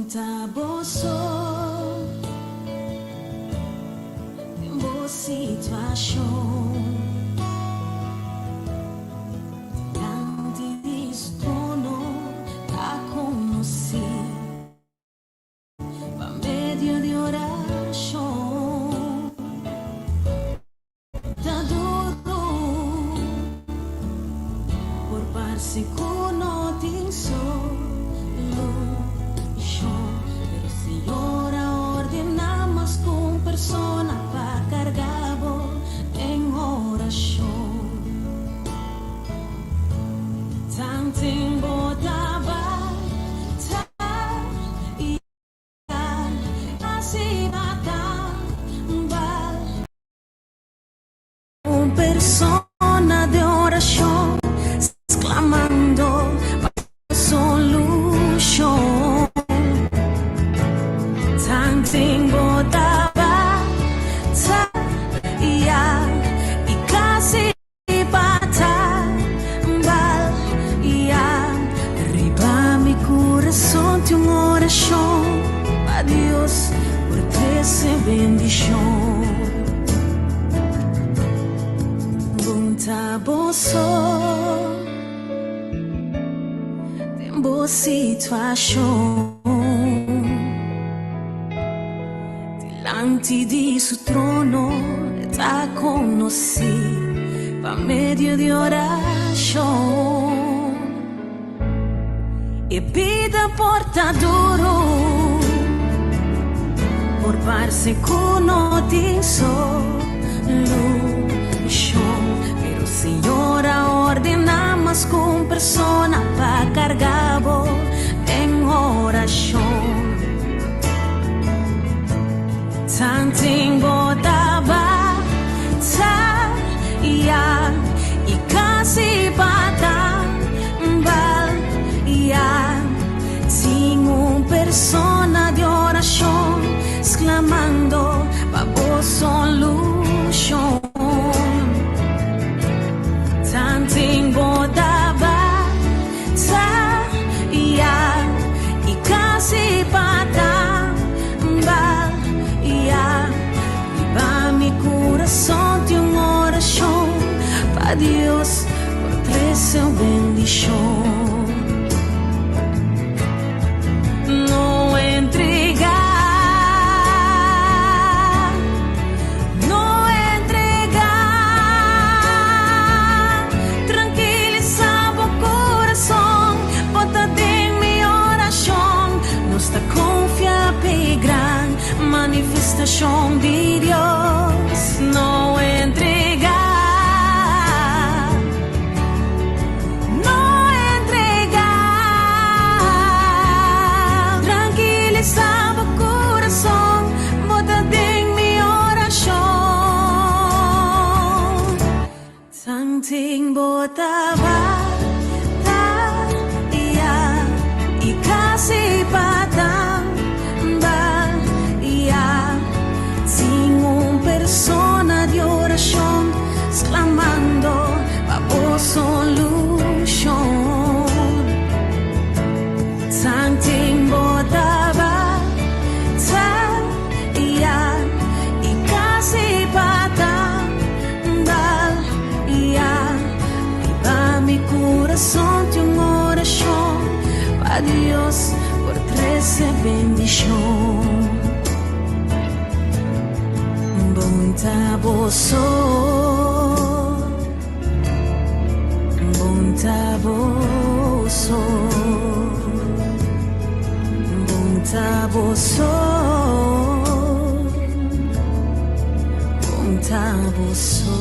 Ta bo so den bo situashon. Dilanti di su trono ta konosí pa medio di orashon. Ta duru por parse ku no tin solushon, pero Señor a ordená mas ku un persona pa karga bo den orashon. Tanten bo ta bata i asina tambal. Un persona de orashon sklamando pa solushon. Tanten bo ta bataya i kasi pa tambaya. Riba mi kurason tin un orashon pa Dios por trese bendishon. Bon ta bo so den bo situashon. Dilanti di su trono e ta konosí pa medio di orashon. E bida por ta duru, por parse ku no tin solushon, pero Señor a ordená mas ku un persona pa karga bo den orashon. Tanten bo ta bataya i kasi pa tambaya, tin un persona di orashon sklamando pa bo solushon. Tanten bo ta bataya i kasi pa tambaya, riba mi kurason tin un orashon pa Dios por trese un bendishon. No entregá, no entregá. Trankilisá bo kurason, bo ta den mi orashon. Nos ta konfia p'e gran manifestashon di Dios. No entregá, no entregá. Trankilisá bo kurason, bo ta den mi orashon. Tanten bo ta bataya i kasi pa tambaya, tin un persona di orashon sklamando pa bo solushon. Tanten bo ta bataya i kasi pa tambaya, riba mi kurason tin un orashon pa Dios por trese bendishon. Bon ta bo so, bon ta bo so, bon ta bo so, bon ta bo so.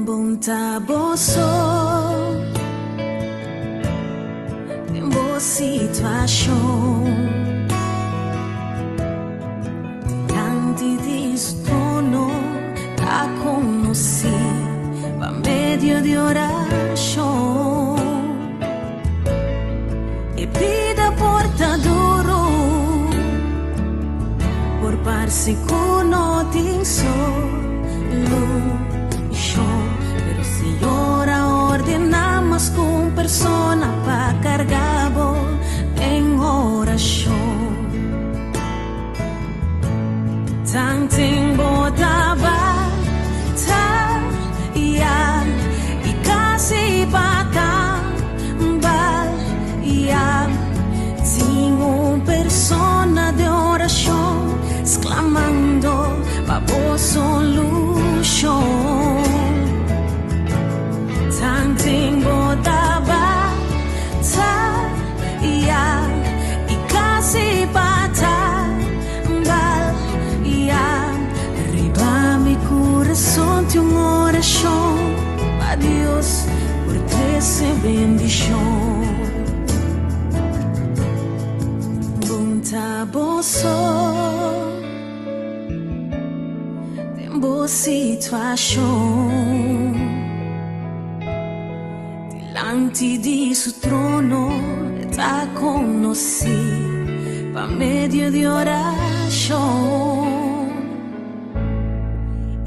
Bon ta bo so den bo situashon. Dilanti di su trono ta konosí pa medio di orashon. parse ku no tin solushon, pero Señor a ordená mas ku un persona pa karga bo den orashon. Tanten bo ta batayá i kasi pa tambaleá, tin un persona den orashon sklamando pa bo solushon. Tanten bo ta batayá i kasi pa tambaleá, riba mi kurason tin un orashon pa Dios por trese bendishon. Bon ta bo so den bo situashon, dilanti di su trono e ta konosí pa medio di orashon.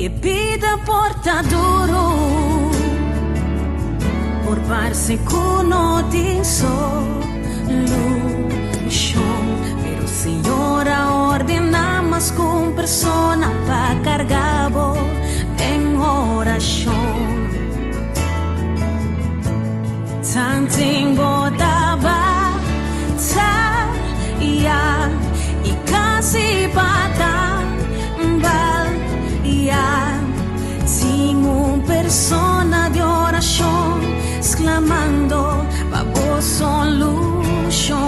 E bida por ta duru, por parse ku no tin solushon, pero Señor a ordená mas ku un persona pa karga bo den orashon. Tanten bo ta batayá i kasi pa tambaleá, tin un persona di orashon sklamando pa bo solushon.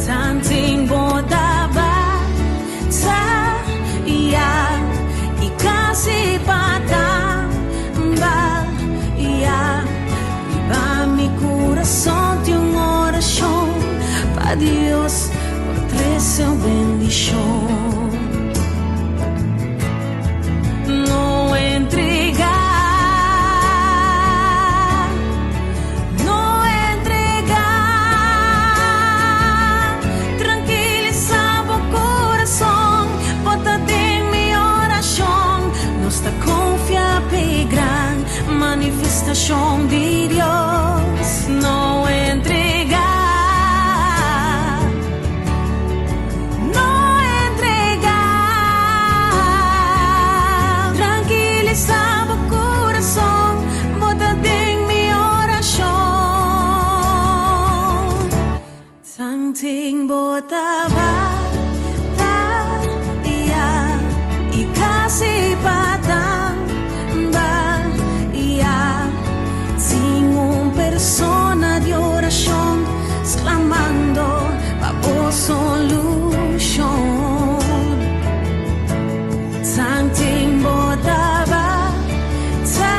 Tanten bo ta batayá i kasi pa tambaleá, riba mi kurason tin un orashon pa Dios por trese un bendishon. No entregá, no entregá. Trankilisá bo kurason, bo ta den mi orashon. Nos ta konfia p'e gran manifestashon di Dios. No entregá, no entregá. Trankilisá bo kurason, bo ta den mi orashon. Tanten bo ta batayá i kasi pa tambaleá, tin un persona di orashon sklamando pa bo solushon. Tanten bo ta batayá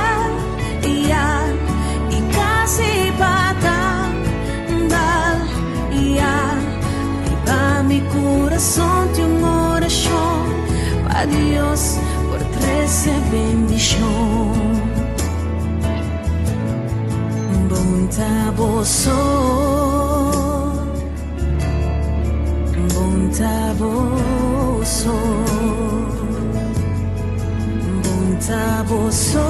i kasi pa tambaleá, riba mi kurason tin un orashon pa Dios por trese bendishon. Bon ta bo so, bon ta bo so, bon ta bo so,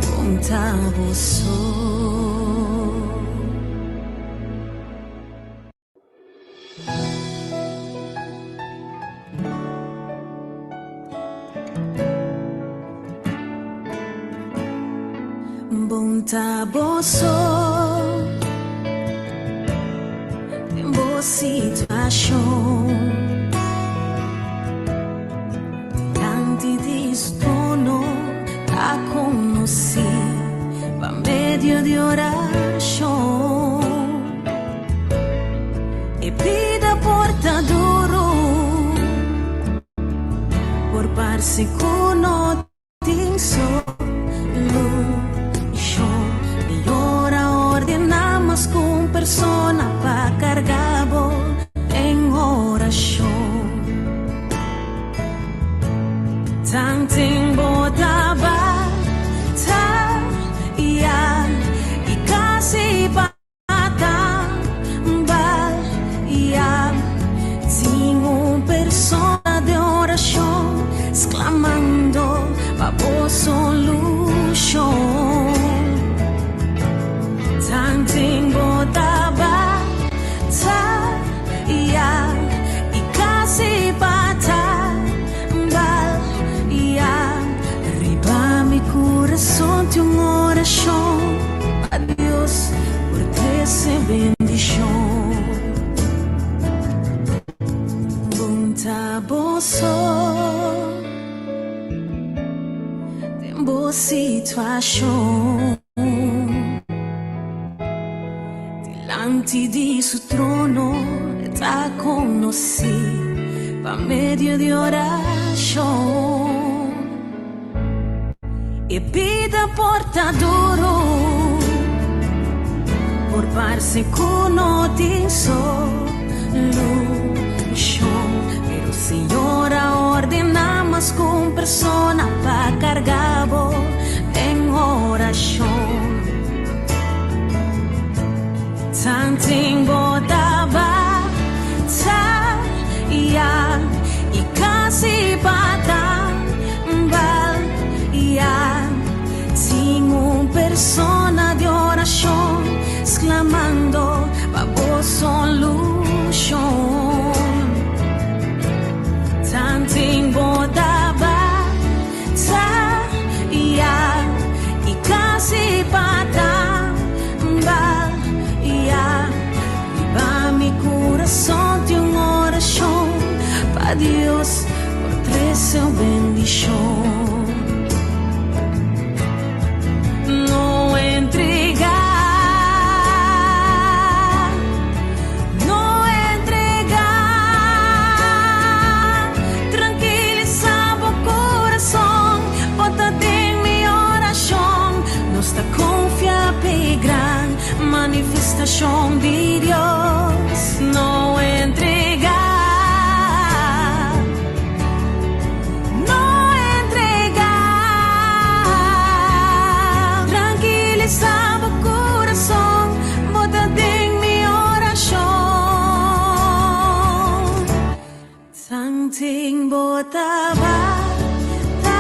bon ta bo so. Bon ta bo so den bo situashon, dilanti di su trono ta konosí pa medio di orashon. E bida por ta duru, por parse ku no tin solushon, Señor a ordená mas ku un persona pa karga bo den orashon. Tanten bo ta batayá i kasi pa tambaleá, solushon. Tanten bo ta bataya i kasi b'a tambaliá, riba mi kurason tin un orashon pa Dios por trese bendishon. Bon ta bo so den bo situashon. Dilanti di su trono ta konosí pa medio di orashon. E bida por ta duru, por parse ku no tin solushon, pero Señor a ordená mas ku un persona pa karga bo den orashon. Tanten bo ta bataya i kasi b'a tambaliá, tin un persona di orashon sklamando pa bo solushon. Tanten bo ta bataya i kasi b'a tambaliá, riba mi kurason tin un orashon pa Dios por trese bendishon. No entregá, no entregá. Trankilisá bo kurason, bo ta den mi orashon. Nos ta konfia p'e gran manifestashon di Dios. No entregá, no entregá. Trankilisá bo kurason, bo ta den mi orashon. Tanten bo ta bataya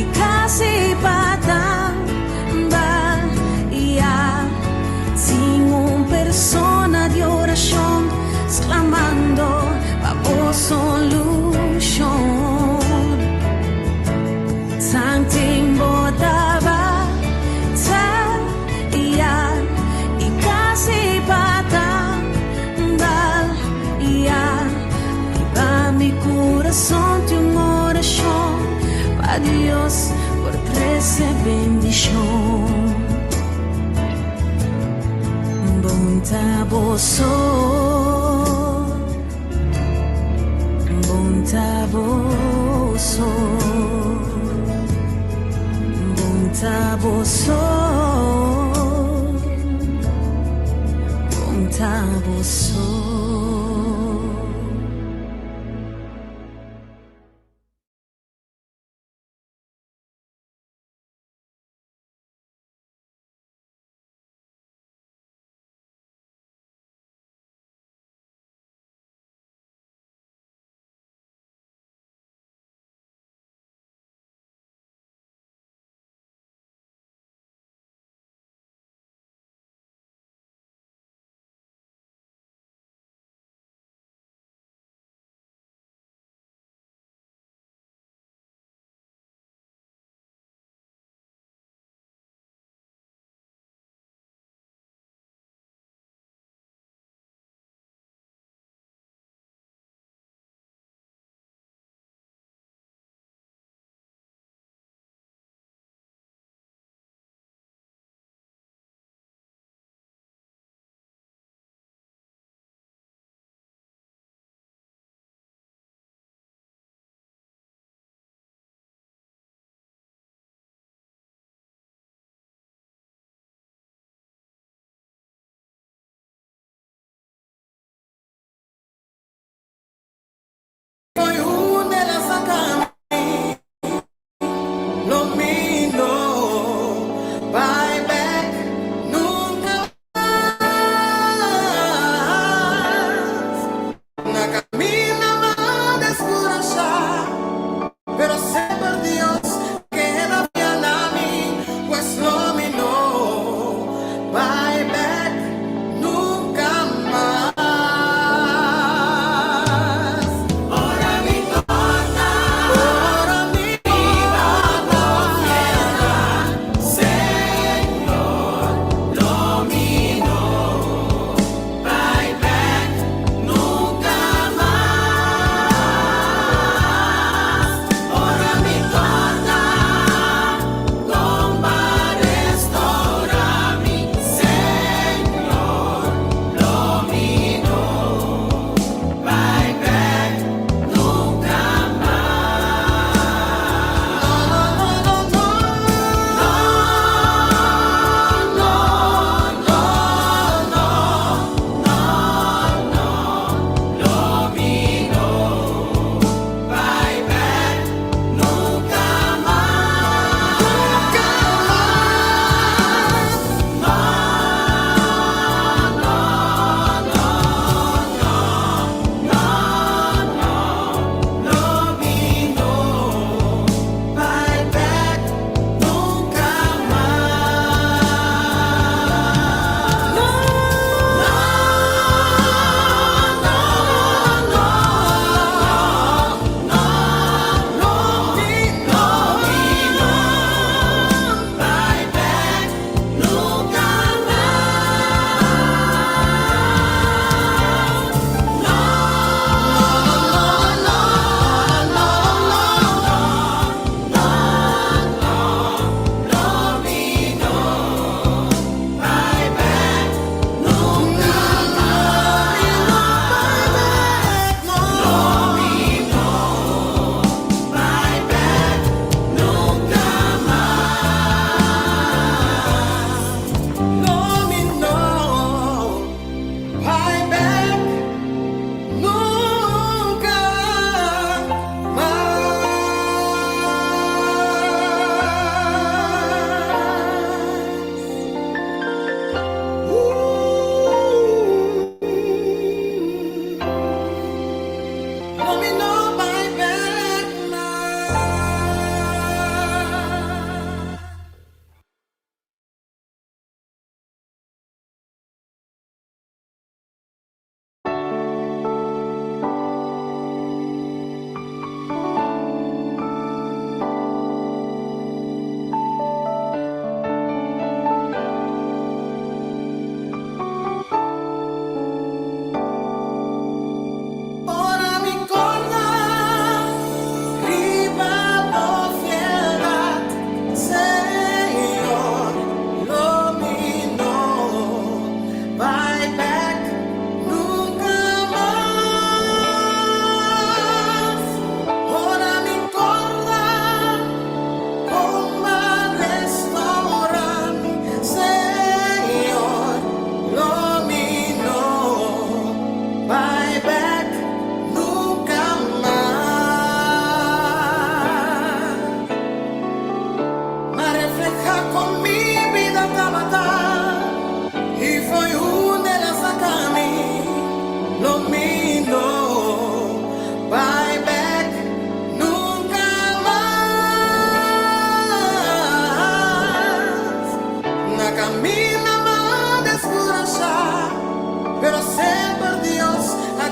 i kasi b'a tambaliá, tin un persona di orashon sklamando pa bo solushon. Tanten bo ta bataya i kasi b'a tambaliá, riba mi kurason tin un orashon pa Dios por trese bendishon. Bon ta bo so, bon ta bo so, bon ta bo so, bon ta bo so.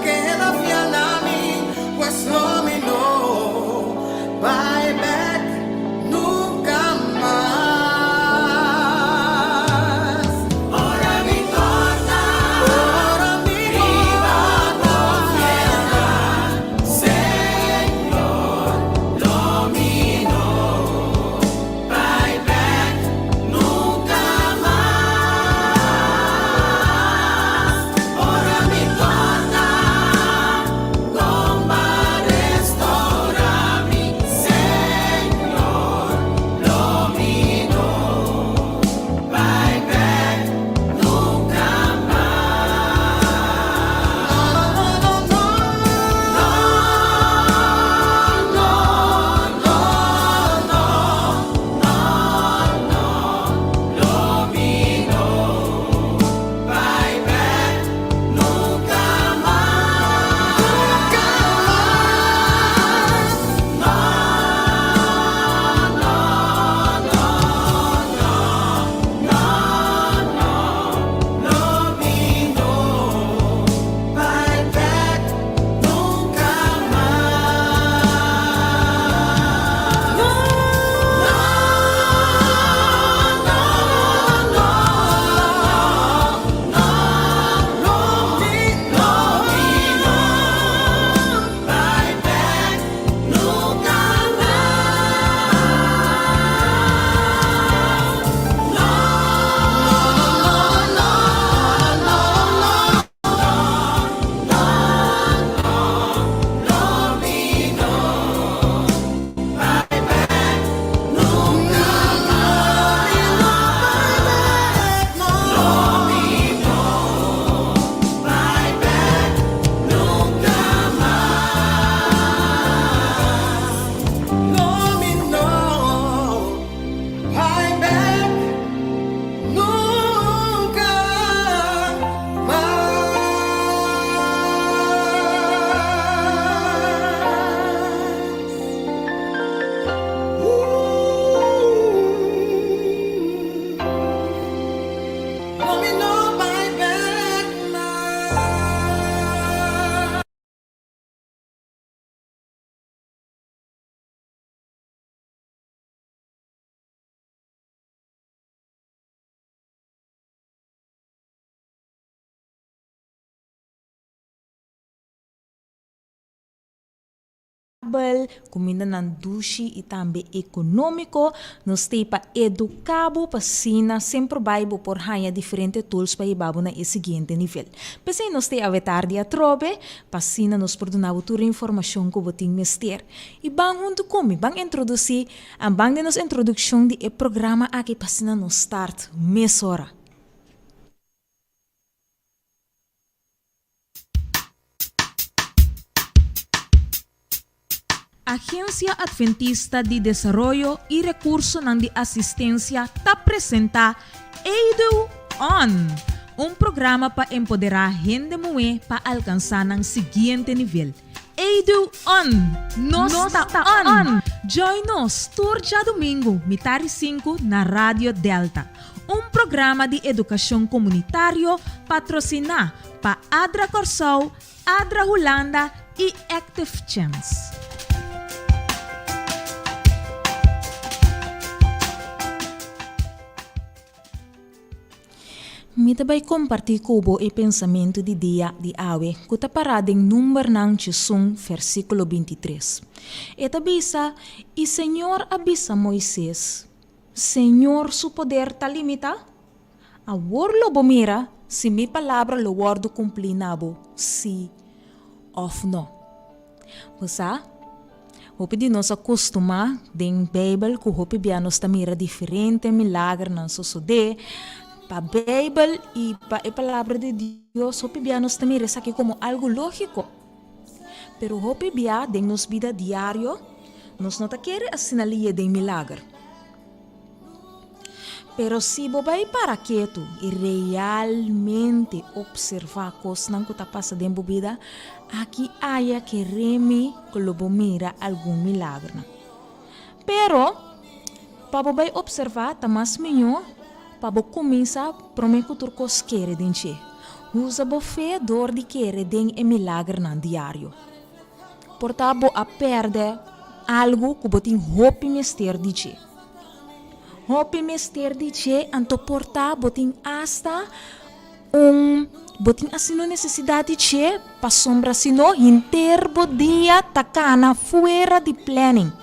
keda fiel na mi, pues lo mi no bai bek nunka mas. Ora mi kòrda riba bo fieldat, Señor, lo mi no bai bek nunka mas. Ora mi kòrda kon B'a restorá mi, Señor, lo mi no bai bek nunka mas. No, no, no, no, no, no, no, no, lo mi no bai bek nunka mas. Nunka mas. No, no, no, no, no, no, lo mi no bai bek nunka mas. No, no, no, no, no, lo mi, lo mi no bai bek nunka mas. No, no, no, no, no, no, lo mi no bai bek nunka mas. Lo mi no bai bek nunka mas. Lo mi no bai bek nunka mas. Ooh. Lo mi no bai bek mas. Kumindanan dushi i tambe ekonómiko. Nos t'ei pa eduká bo pa asina semper bai bo por haña diferente tools pa hiba bo na e siguiente nivel. P'esei nos t'ei awe tardi atrobe pa asina nos por duna bo tur e informashon ku bo tin mester. I ban huntu ku mi, ban introdusí, ban den nos introdukshon di e programa aki pa asina nos start mesora. Agencia Adventista di Desaroyo y Recursonan di Asistencia ta presenta Edu On! Un programa pa empoderá hende muhé pa alkansá nan siguiente nivel. Edu On! Nos ta on! Join nos tur djadumingu mitari sinku na Radio Delta. Un programa di edukashon komunitario patrosiná pa ADRA Kòrsou, ADRA Hulanda i Active Chance. Mi ta bai kompartí ku bo e pensamentu di dia di awe ku ta pará den Numbernan djesun versíkulo bintitres. E ta bisa, I señor a bisa Moises, Señor su poder ta limitá? Awor lo bo mira si mi palabra lo wòrdu kumplí na bo, sí òf nò. Bo sa, hopi di nos a kustumá den Beibel ku hopi bia nos ta mira diferente milagernan sosodé. Pa Beibel i pa e Palabra di Dios hopi bia nos ta mira esaki komo algu lógiko. Pero hopi bia den nos bida diario nos no ta kere asina lié den milager. Pero si bo bai para ketu i realmente opservá kosnan ku ta pasa den bo bida, aki aya kere mi ku lo bo mira algun milagernan. Pero, pa bo bai opservá ta mas mihó pa bo kuminsá promé ku tur kos kere den dje. Usa bo fe dor di kere den e milagernan diario. Por ta bo a pèrdè algu ku bo tin hopi mester di dje. Hopi mester di dje, anto por ta bo tin asta un bo tin asina un nesesidat di dje pasobra si no henter bo dia ta kana fuera di planning.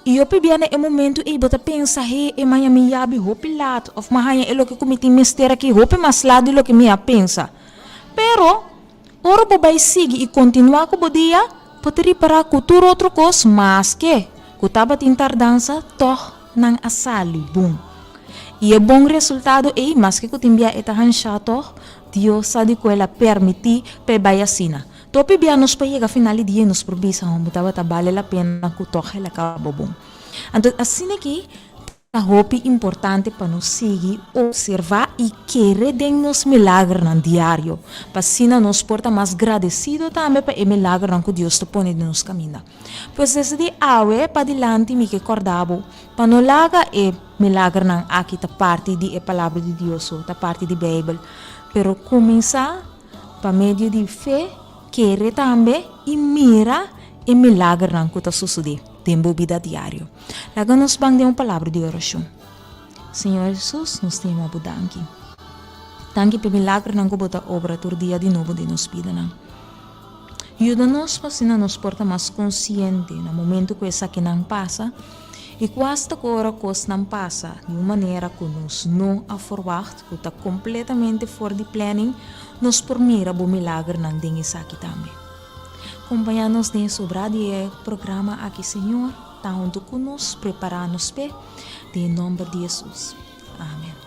I hopi bia na e momentu ei bo ta pensa, He, e maña mi yabi hopi lat òf mi a haña e loke ku mi tin mester aki hopi mas lat di loke mi a pensa. Pero, ora bo bai sigui i kontinuá ku bo dia, bo ta ripará ku tur otro kos maske ku tabatin tardansa, tòg nan a sali bon. I e bon resultado ei, maske ku tin bia e ta hanshá tòg, Dios sa di ku el a permití pa e bai asina. Topi bia nos pa yega final di dia nos por bisa homber tabata bale la pena ku tòg el a kaba bon. Anto asina ki ta hopi importante pa nos sigui opservá i kere den nos milagernan diario, pa asina nos por ta mas gradesido tambe pa e milagernan ku Dios ta pone den nos kaminda. Pues desde di awe padilanti mi ke kòrda bo pa no laga e milagernan aki ta parti di e Palabra di Dios so, ta parti di Beibel, pero kuminsá Pa medio di fe, kere tambe i mira e milagernan ku ta sosodé den bo bida diario. Laga nos ban den un palabra di orashon. Señor Hesus, nos ta yama bo danki. Danki p'e milagernan ku bo ta obra tur dia di nobo den nos bidanan. Yuda nos pa asina nos por ta mas konsiente na momento ku esakinan pasa i ku asta ku ora kosnan pasa di un manera ku nos no a forwagt, ku ta kompletamente for di planning, nos por mira bo milagernan den esaki tambe. Kompañá nos den e sobrá di e programa aki, Señor, ta huntu ku nos, prepará nos p'e, den e nòmber di Hesus. Amen.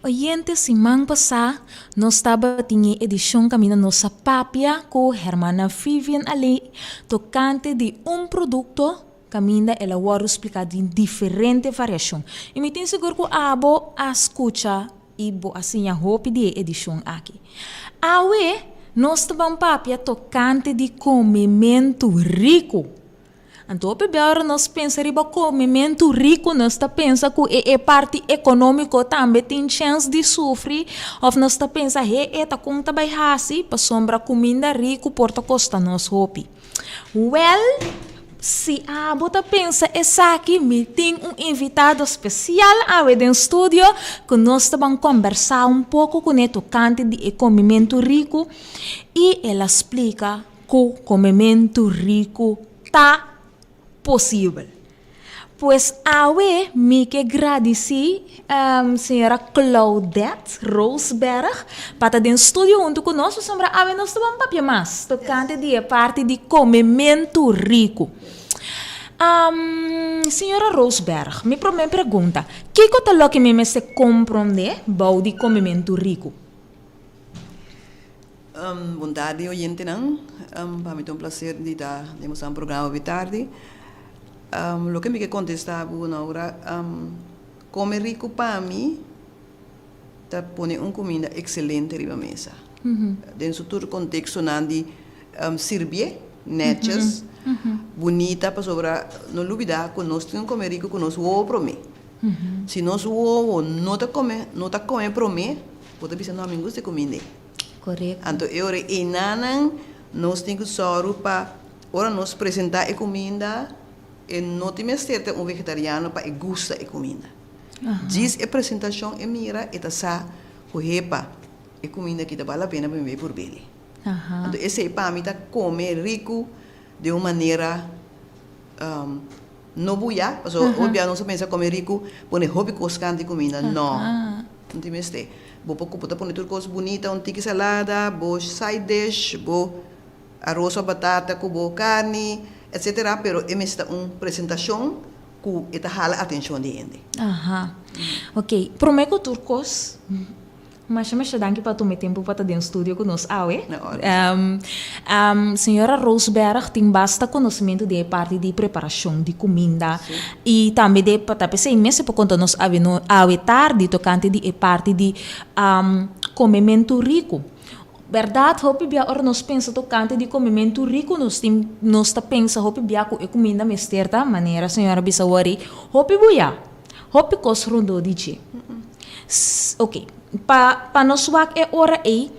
Oyente, siman pasá nos tabatin e edishon kaminda nos a papia ku Hermana Vivian Ali tokante di un produkto kaminda el a wòrdu spliká den diferente variashon. I mi tin sigur ku abo a skucha i bo a siña hopi di e edishon aki. Awe nos ta ban papia tokante di komementu riku. Anto hopi bia ora nos pensa riba komementu riku nos ta pensa ku e e parti ekonómiko tambe tin chèns di sufri òf nos ta pensa he e ta kon ta bai hasi pasobra kuminda riku por ta kosta nos hopi. Wèl, si abo ta pensa esaki, mi tin un invitado spesial awe den studio ku nos ta ban kòmbersá un poko kuné tokante di e komementu riku i el a splika ku komementu riku ta posibel. Pues awe mi ke gradisí señora Claudette Roosberg pa ta den studio huntu ku nos pasobra awe nos ta ban papia mas tokante di e parti di komementu riku. Señora Roosberg, mi promé pregunta, kiko ta loke mi mester komprondé bou di komementu riku? Bon tardi oyentenan, pa mi ta un placer di ta den boso programa hopi tardi. Loke mi ke contesta bo Naura, come rico pa mi ta pone un cuminda excelente riba mesa. Den su tur contextonan di sirbié netjes, bunita pasobra no lubida cu nos tin un come rico cu nos wowo prome. Si nos wowo no ta come no ta come prome, bo ta bisa no mi gusta e cuminda ei. Korekto. Anto e ora einanan nos tin ku sòru pa ora nos presentá e kuminda e no tin mester ta un vegetariano pa e gusta e kuminda. Djis e presentashon e mira e ta sa ku hepa e kuminda aki ta bal la pena pa mi bai purb'e. Anto esei pa mi ta kome riku den un manera no buya, pasobra hopi bia nos a pensa kome riku pone hopi kos kanta di kuminda, no, no tin mester. Bo por bo ta pone tur kos bunita, un tiki salada, bo side dish, bo aros of batata ku bo karni, etcetera, pero e mester ta un presentashon ku e ta hala atenshon di hende. Aha. Ok, promé ku tur kos, masha masha danki pa tuma e tempu pa ta den studio ku nos awe. Na orde. Señora Roosberg tin basta konosementu den e parti di preparashon di kuminda i tambe den ta p'esei mes e por konta nos awe no awe tardi tokante di e parti di komementu riku. Bèrdat, hopi bia ora nos pensa tokante di komementu riku nos tin nos ta pensa hopi bia ku e kuminda mester ta manera señora bisa wòri hopi buyá, hopi kos rondó di dje. Ok, pa pa nos wak e ora ei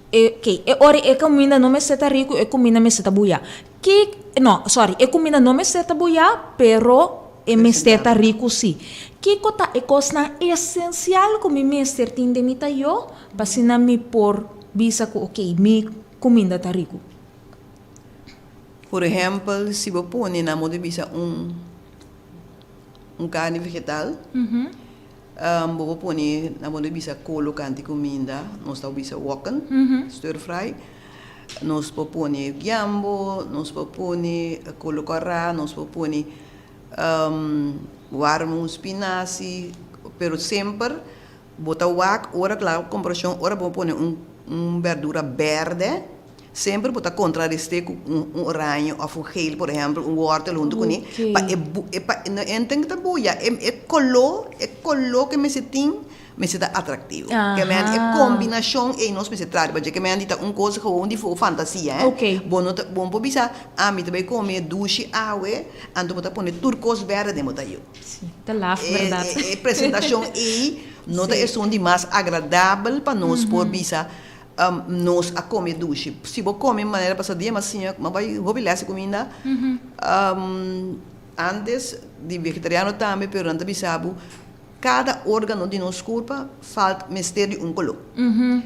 e ok e ora e kuminda no mester ta riku e kuminda mester ta buyá. Ki no sorry e kuminda no mester ta buyá pero e mester ta riku si. Kiko ta e kosnan esensial ku mi mester tin den mi tayó? Pa asina mi por bisa ku ok, mi kuminda ta riku. Por ehèmpel, si bo pone na modo di bisa un un karni vegetal, bo por pone na modo di bisa kolo kanti kuminda, nos ta bisa wokken, stir fry, nos por pone giambo, nos por pone kolo kòrá, nos por pone warma un spinasi, pero semper Bo ta wak ora kla komparashon ora bo pone un un berdura bèrdè semper bo ta kontrarest'é ku un un oraño òf un geel por ehèmpel un wòrtel huntu kuné pa e bu e pa no enten ta buya e e koló e koló ke mester tin mester ta atraktivo ke men e kombinashon ei nos mester traha riba dje ke men di ta un kos gewoon di fantasia hè bo no ta bo no por bisa ami ta bai kome dushi awe anto bo ta pone tur kos bèrdè den bo ta yu. Sí, ta laf, berdad. E presentacion ei no ta esun di mas agradabel pa nos por bisa nos a come dushi. Si bo come manera pasa dia mas siña m'a bai hopi les di cuminda antes di vegetariano tambe pero nan ta bisa bo cada organo di nos curpa falt mester di un colo.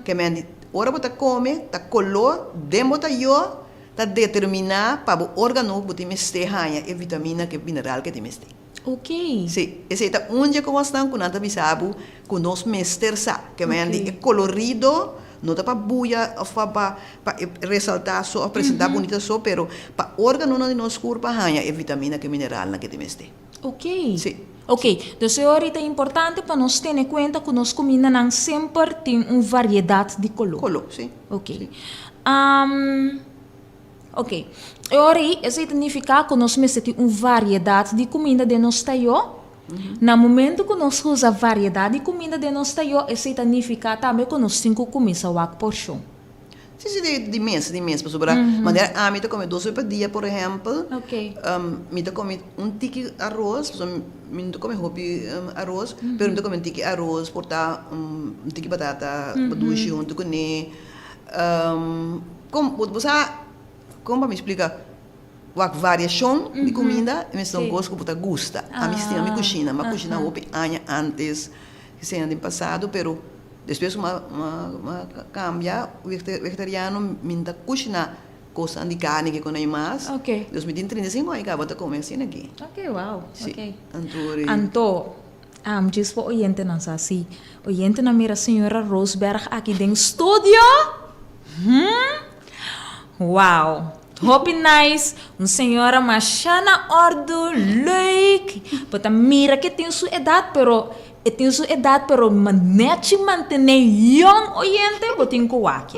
Ke men di ora bo ta come ta colo den bo ta yo Ta determiná pa bo órgano ku bo tin mester haña e vitamina ku e mineral ku e tin mester. Ok. Sí, esei ta un dje kosnan ku nan ta bisa bo ku nos mester sa. Ke men di e kolorido no ta pa buya òf pa pa pa resaltá so òf presentá bunita so, pero pa órganonan di nos kurpa haña e vitamina ku e mineralnan ku e tin mester. Ok. Sí. Ok, dus e ora ta importante pa nos tene kuenta ku nos kumindanan semper tin un variedat di koló. Koló, sí. Ok. Ok, e ora ei esei ta nifiká ku nos mester tin un variedat di kuminda den nos tayó. Na momentu ku nos usa variedat di kuminda den nos tayó, esei ta nifiká tambe ku nos tin ku kuminsá wak porshon. Sí, sí, di mes, di mes, pasobra manera ami ta kome dos bes pa dia, por ehèmpel, mi ta kome un tiki aros, pasobra mi no ta kome hopi aros, pero mi ta kome un tiki aros, por ta un tiki batata dushi huntu kuné. Kon bo sa kon pa mi splika wak variashon di kuminda e mester ta un kos ku bo ta gusta. Ami stima mi kushina, mi a kushina hopi aña antes esei den pasado pero despues ku mi a kambia vegetariano mi no ta kushina kosnan di karni ke konai mas. Dus mi tin 35 aña kaba ta kome asina aki. Si anto. Am djis pa oyentenan sa si oyentenan mira señora Roosberg aki den studio hmm wow hopi nice un señora masha na ordu leuk bo ta mira ke tin su edad pero e tin su edad pero nechi mantene yong oyente bo tin ku wak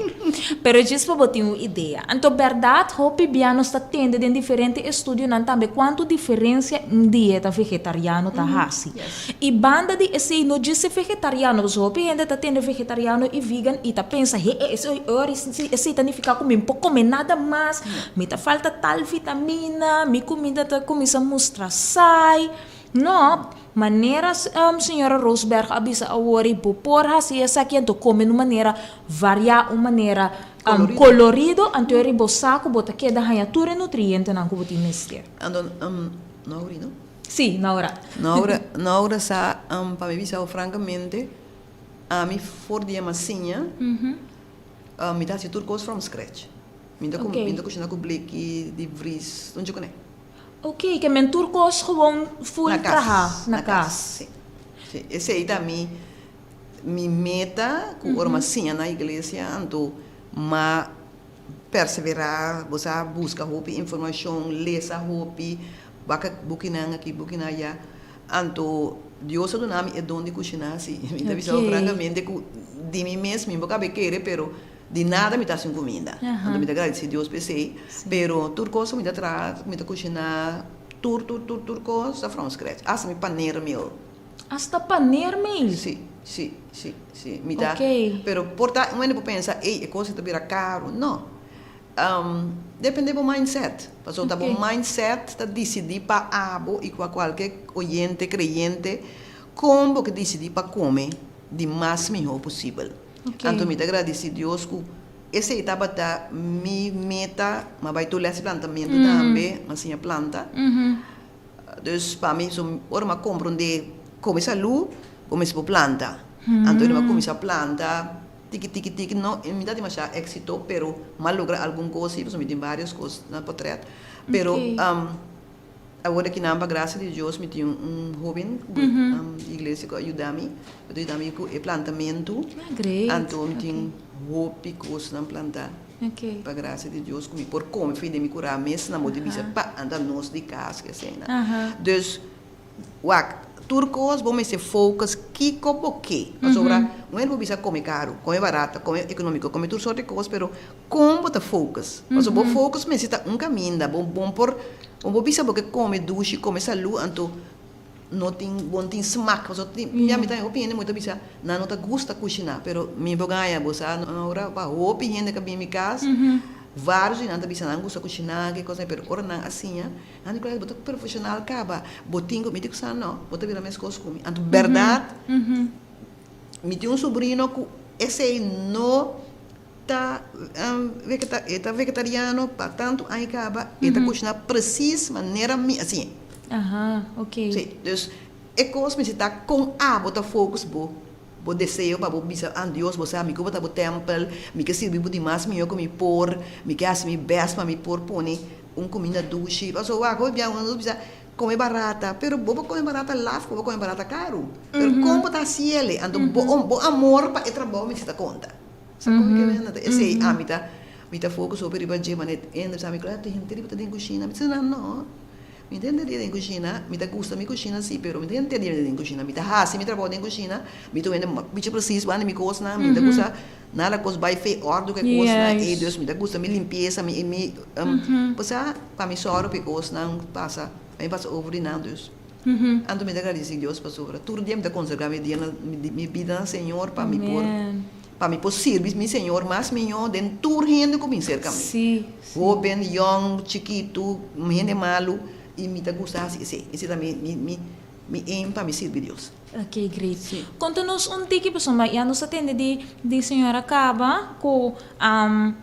pero djis pa bo tin un idea anto berdad hopi bia nos ta tende den diferente estudionan tambe kuantu diferensia un dieta vegetariano ta hasi. I banda di esei no djis e vegetariano, pasobra hopi hende ta tende vegetariano i vegan i ta pensa he e esei ta nifiká ku mi no por kome nada mas, mi ta falta tal vitamina, mi kumida ta kuminsá mustra saai. No, manera señora Roosberg a bisa awor i bo por hasi esaki anto kome na un manera variá, un manera kolorido, anto riba bo sa ku bo ta keda haña tur e nutrientenan ku bo tin mester. Anto, no auri no? Sí, Naura. Naura, Naura sa, pa mi bisa bo francamente, ami for di e masiña, mi ta haci tur cos from scratch. Mi ta mi ta cushina cu bleki di vries, donchi cune. Ok, ke men tur cos gewoon full traha na cas. Si, si. Esey ta mi mi meta cu ora mi a siña na iglesia, anto m'a perseverá, bo sa buska hopi informashon, lesa hopi, wak bukinan aki, bukinan aya. Anto Dios a duna mi e don di kushiná si. Mi ta bisa bo frankamente ku di mi mes mi bo kabe kere, pero di nada mi ta hasi un kuminda. Anto mi ta gradisí Dios pa esei. Pero tur kos ku mi ta traha, ku mi ta kushiná, tur tur tur tur kos ta from scratch. Asta mi panermeel. Asta panermeel? Si, si, si, si. Mi ta, Ok. pero por ta un hende por pensa, ey, e kos ei ta bira karu. No. Depende bo mindset. Pasobra ta bo Ok. mindset ta disidí pa abo i ku a kualke oyente, kreyente, kon bo ke disidí pa kome di mas mihó posibel. Ok. Anto mi ta gradisí Dios ku esei tabata mi meta, m'a bai tur lès di plantamentu tambe, m'a siña planta. Dus pa mi su ora mi a komprondé kome salú bo mester por planta. Anto mi a kuminsá planta tiki tiki tiki no mi ta demasiado éksito pero mi a logra algun kos si pasobra mi tin vários kos na potrèt pero awor aki nan pa grasia di Dios mi tin un hóben di iglesia ku a yuda mi a yuda mi ku e plantamentu anto mi tin hopi kosnan plantá. Pa gracia di Dios cu mi por come fin den mi cura mes nan bo ta bisa pa anda nos di cas ke asina. Dus wak tur cos bo mester focus kico bo ke pasobra un hende por bisa come caro, come barata, come economico, come tur soort di cos pero con bo ta focus pasobra bo focus mester ta un caminda bo bo por bo bisa bo ke come dushi come salu anto No tin bon tin smak pasobra tin ya mi ta hopi hende mu ta bisa nan no ta gusta kushiná pero mi por gaña bo sa ora pa hopi hende ka bin mi kas varios di nan ta bisa nan gusta kushiná ke kos pero ora nan a siña nan di Claudia bo ta profeshonal kaba bo tin ku mi di ku sa no bo ta bira meskos ku mi anto bèrdat mi tin un sobrino ku esei no ta e ta vegetariano pa tantu aña kaba e ta kushiná presis manera mi a siña. Aha, ok. Sí, dus e kos mester ta kon abo ta focus bo bo deseo pa bo bisa, ah Dios bo sa mi ku bo ta bo tèmpel, mi ke sirbi bo di mas mihó ku mi por, mi ke hasi mi bèst pa mi por pone un kuminda dushi. Pasobra wak hopi bia nos bisa kome barata, pero bo por kome barata laf ku bo kome barata karu. Pero kon bo ta hasi el? Anto bo bo amor pa e trabou mester ta konta. Sa kon mi ke menda? Esei ami ta mi ta focus hopi riba dje manera hende bisa mi, Claudia ta henter riba ta den kushina. Mi ta bisa nan no. Mi ta henter dia den kushina, mi ta gusta mi kushina si, pero mi ta henter dia den kushina, mi ta hasi mi trabou den kushina, mi ta wende bichi presis wandi mi kosnan, mi ta gusta nada kos bai fei òrdu ku e kosnan ei, dus mi ta gusta mi limpiesa, mi mi pasá pa mi sòru pa e kosnan pasa, pa mi pasa over di nan, dus anto mi ta gradisi Dios pasobra tur dia mi ta konsagrá mi dia mi bida na Señor pa mi por pa mi por sirbi mi Señor mas mihó den tur hende ku bin serka mi. Hoben, yong, chikitu, hende malu, i mi ta gusta hasi esei. Esei ta mi, mi, mi, mi aim pa mi sirbi Dios. Ok, great. Sí. Konta nos un tiki pasobra ya nos a tende di di señora kaba ku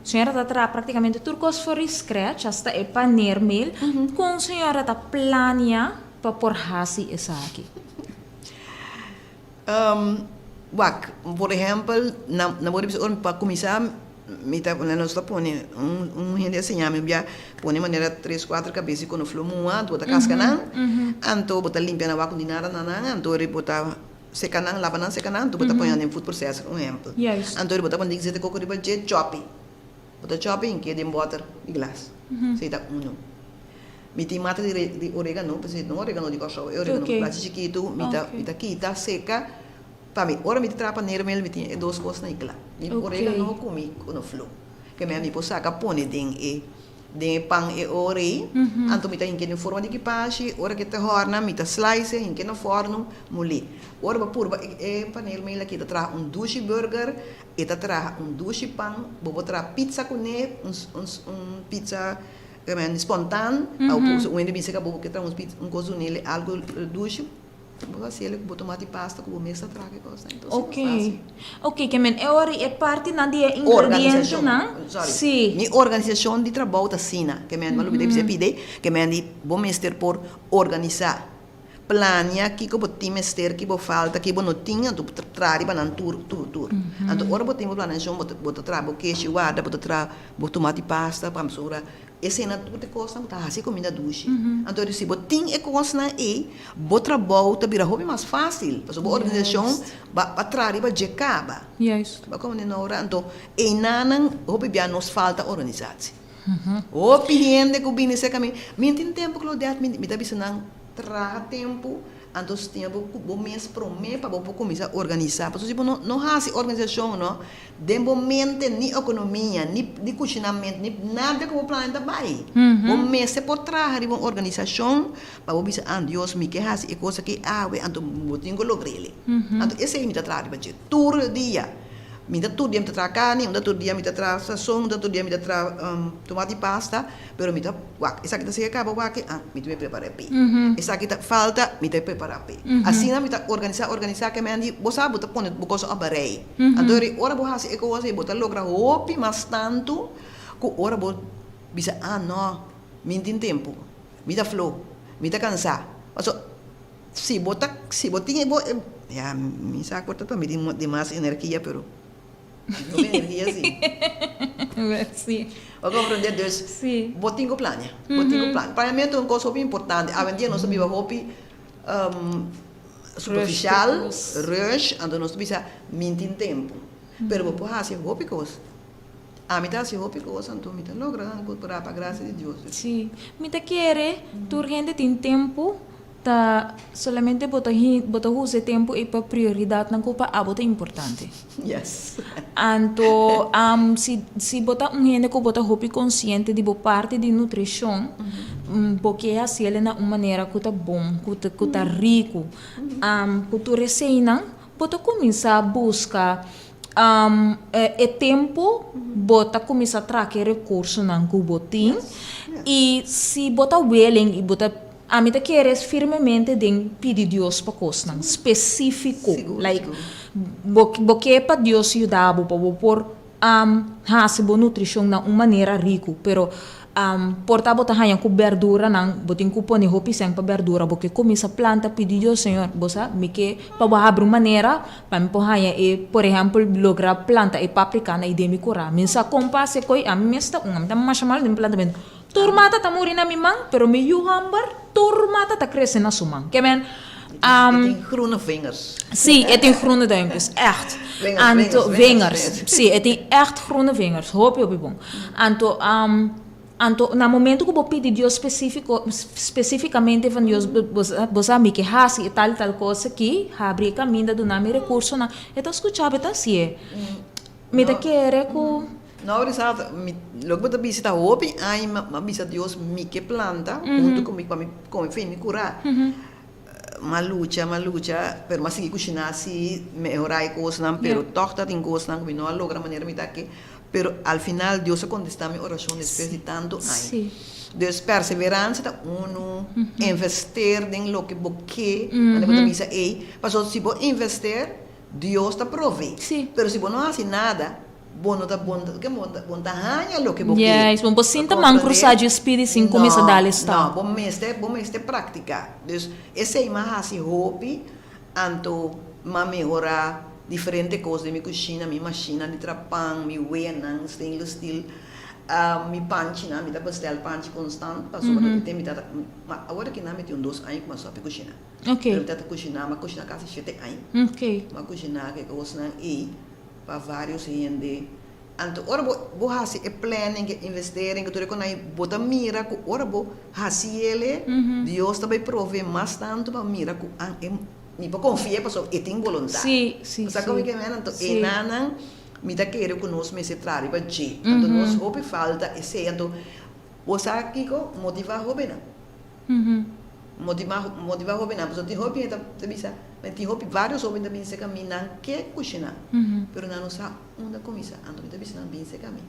señora ta traha praktikamente tur kos for di scratch, hasta e paneermeel. Kon señora ta plania pa por hasi esaki? Wak, por ehèmpel, na na bo di bisa ora pa kuminsá mi ta nos ta pone un un hende a siña mi un bia pone manera tres kuater kabes di konofló mua anto bo ta kaska nan anto bo ta limpia nan wak ku nada na nan anto ora bo ta seka nan laba nan seka nan anto bo ta pone nan den food processor un ehèmpel anto ora bo ta pone zete koko riba dje chòpi bo ta chòpi hink'é den bòter di glas esei ta unu. Mi tin mata di di oregano, pasobra no oregano di Kòrsou, e oregano ku plachi chikitu, mi ta mi ta kita, seka, pa mi ora mi ta traha panermel mi tin e dos kosnan ei kla. Mi oregano ku mi konofló. Ke mi mi por saka pone den e den e pan e ora ei, anto mi ta hink'é den forma di kipashi, ora ke ta hòrna mi ta slice e, hink'é na fòrnu, mul'é. Ora bo purba e e panermel aki ta traha un dushi burger, e ta traha un dushi pan, bo por traha pizza kuné, un un un pizza. Realmente spontan, a bo por usa un hende bin cerca bo, bo ke traha un pizza, un cos dunele algo dushi, bo ta haciele cu bo tomati pasta cu bo mes ta traha ki cosnan, entonces Ok, ta facil. ok, ke men e ora e partinan di e ingredientenan, Organisacion, sorry, si. mi organisacion di trabou ta asina, ke men, mi a lubida bisa pide, ke men di bo mester por organisa. Plania kiko bo tin mester, ki bo falta, ki bo no tin, anto bo ta traha riba nan tur, tur, tur. Anto ora bo tin bo planiashon, bo ta, bo ta traha bo keshi warda, bo ta traha bo tomati pasta, pasobra eseinan tur ta e kosnan ku ta hasi e kuminda dushi. Anto si bo tin e kosnan ei, bo trabou ta bira hopi mas fásil, pasobra bo organisashon ba ba traha riba dje kaba. Bo a komprende Nora? Anto einanan hopi bia nos falta organisatie. Hopi hende ku bini serka mi, mi tin tempu Claudette, mi ta bisa nan traha tempu, anto stima bo ku bo mes promé pa bo por kuminsá organisá. Pasobra si bo no no hasi organisashon no, den bo mente ni ekonomia, ni ni kushinamentu, ni nada ku bo plania ta bai. Bo mester por traha riba un organisashon pa bo bisa, ah Dios mi ke hasi e kos aki awe, anto bo tin ku logr'el. Anto esei mi ta traha riba dje tur dia. Mi ta tur dia mi ta traha carni, un ta tur dia mi ta traha sazon, un ta tur dia mi ta traha tomati pasta, pero mi ta wak esaki ta sigue caba wak ah mi ta prepara e p'e. Esaki ta falta mi ta prepara p'e. Asina mi ta organisa organisa ke men di bo sa bo ta pone bo cosa op rei. Anto ri ora bo haci e cosa ei bo ta logra hopi mas tanto cu ora bo bisa ah no mi no tin tempo, mi ta flo, mi ta cansa. Pasobra Si bo ta, si bo tin e bo, ya mi sa ku ta mi tin demas energia pero mi tin energia si. Si. Bo komprende? Dus Si. bo tin ku plania, bo tin ku plania. Planeamentu ta un kos hopi importante. Awendia nos ta biba hopi superficial, rush, anto nos ta bisa mi tin tempu. Pero bo por hasi hopi kos. Ami ta hasi hopi kos anto mi ta logra nan pa grasia di Dios. Si. Mi ta kere tur hende tin tempu Ta solamente bo ta bo ta usa e tempu ei pa prioridatnan ku pa abo ta importante. Yes. Anto si si bo ta un hende ku bo ta hopi konsiente di bo parti di nutrishon, bo ke hasiel na un manera ku ta bon, ku ta ku ta riku. Ku tur eseinan bo ta kuminsá buska e tempu bo ta kuminsá traka e rekursonan ku bo tin i si bo ta willing i bo ta Ami ta kere firmemente den pidi Dios pa kosnan spesífiko. Like, bo bo ke pa Dios yuda bo pa bo por hasi bo nutrishon na un manera riku, pero por ta bo ta haña ku bèrduranan, bo tin ku pone hopi sèn pa bèrdura, bo ke kuminsá planta pidi Dios, Señor, bo sa mi ke pa bo habri un manera pa mi por haña e, por ehèmpel, logra planta e paprikanan ei den mi kurá. Mi sa kon pa hasi koi, ami mes ta un, ami ta masha malu den plantamentu. Tur mata ta muri na mi man, pero mi yu hòmber, tur mata ta krese na su man. Ke men, E tin groene vingers. Sí, e tin groene duimpjes, ègt. Vingers, Anto, vingers, vingers. Sí, e tin ègt groene vingers, hopi, hopi bon. Anto, anto na momento ku bo pidi Dios spesífiko, spesífikamente van Dios, bo sa, bo sa mi ke hasi e tal i tal kos aki, habri e kaminda, duna mi rekursonan, e ta skucha bo, e ta hasié. Mi ta kere ku. No, Rizaldo, mi, loke bo ta bisa ta hopi aña mi a bisa Dios mi ke planta huntu ku mi pa mi kome fin mi kurá. M'a lucha, m'a lucha, pero m'a sigui kushiná si, mehorá e kosnan, pero tòg ta tin kosnan ku mi no a logra manera mi ta ke. Pero al final Dios a kontestá mi orashon despues di tantu aña. Dus perseveransia ta unu, investeer den loke bo ke, manera bo ta bisa ei, pasobra si bo investeer, Dios ta provee. Pero si bo no hasi nada, Bo no ta bon ta ke bo ta ta haña loke bo ke. Yes, bo sinta man krusá djis pidi sin kuminsá dal e stap. No, bo mester bo mester praktiká. Dus esei m'a hasi hopi, anto m'a mehorá diferente kos den mi kushina, mi mashina di traha pan, mi weanan stainless steel, mi panchinan, mi ta bestèl panchi konstant pasobra e tempu mi tata, ma awor aki nan mi tin un dos aña ku m'a stòp di kushina. Pero mi tata kushiná, m'a kushiná kasi shete aña. M'a kushiná ke kosnan ei. pa varios hende. Anto ora bo bo hasi e planning, e investering, ku tur e konai, bo ta mira ku ora bo hasi ele, Dios ta bai prove mas tantu pa mira ku an e mi por konfia pasobra e tin boluntat. Sí, sí, Bo sa kon mi sí. ke mena? Anto Sí. enanan mi ta kere ku nos mester traha riba dje. Anto nos hopi falta esei. Anto bo sa kiko? Motivá hobennan. Motivá motivá hobennan pasobra tin hopi hende ta bisa mi tin hopi varios hoben ta bin serka mi nan ke kushiná pero nan no sa unda kuminsá anto mi ta bisa nan bin serka mi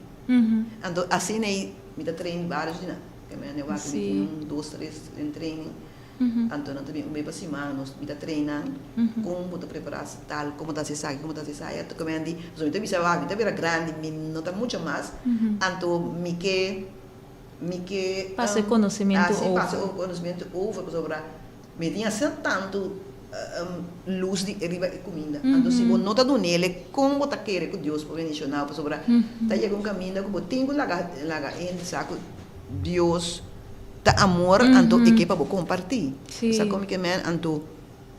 anto asina ei mi ta train varios di nan ke mi a wak mi tin un dos tres den training anto nan ta bin un bes pa siman nos mi ta train nan kon bo ta prepará tal kon bo ta hasi esaki kon bo ta hasi esaya anto ke mi a di pasobra mi ta bisa wak mi ta bira grandi mi no ta mucha mas anto mi ke Mi ke Pasa e konosementu ah, sí, pasa over. e konosementu over pasobra Mi tin asina tantu lus di riba e kuminda. Anto si bo no ta dun'el, kon bo ta kere ku Dios por bendishoná bo? Pasobra ta yega un kaminda ku bo tin ku laga laga hende sa ku Dios ta amor, anto e ke pa bo kompartí. Bo sa kon mi ke men? Anto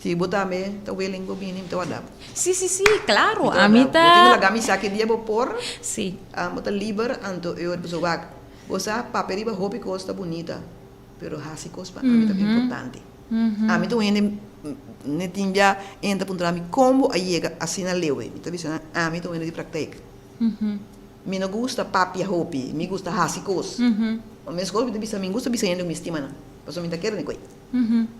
si bo tambe ta willing bo bini, mi ta warda bo. Sí, sí, sí, klaro. Mi ta Ami warda bo. Bo tin ku ta. laga mi sa ki dia bo por. Bo ta liber, anto e ora bo wak. Bo sa papia riba hopi kos ta bunita. Pero hasi kos pa ami ta importante. Ami ta un hende ne tin bia hende ta puntra mi kon bo a yega asina leu ei. Mi ta bisa nan ami ta un hende di praktijk. Mi no gusta papia hopi, mi gusta hasi kos. Meskos mi ta bisa mi gusta bisa hende ku mi stima nan, pasobra mi ta kere den koe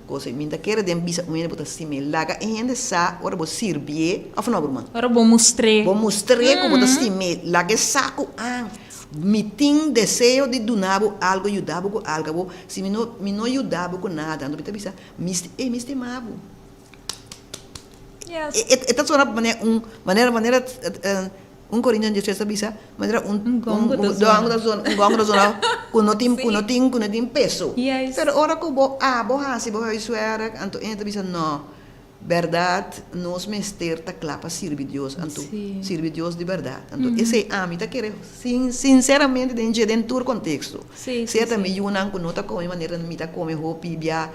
kos ei. Mi ta kere den bisa un hende bo ta stim'é. Laga e hende sa ora bo sirbié òf no ruman. Ora bo mustr'é. Bo mustr'é ku bo ta stim'é. Laga e sa ku an. Mi tin deseo di duna bo algo, yuda bo ku algo, abo si mi no mi no yuda bo ku nada, anto mi ta bisa, mi ey mi stima bo. Yes. E e ta sona manera un manera manera un Corintios 16 ta bisa manera un Un gong ku ta un zona. gong ta zona un gong ta zona ku no tin ku no tin ku no tin peso. Yes. Pero ora ku bo abo hasi bo huiswerk anto e ta bisa no. Bèrdat, nos mester ta kla pa sirbi Dios, anto sirbi Dios di bèrdat. Anto esei ami ta kere sinseramente den dje den tur konteksto. Sea ta mi yunan ku no ta kome manera mi ta kome hopi bia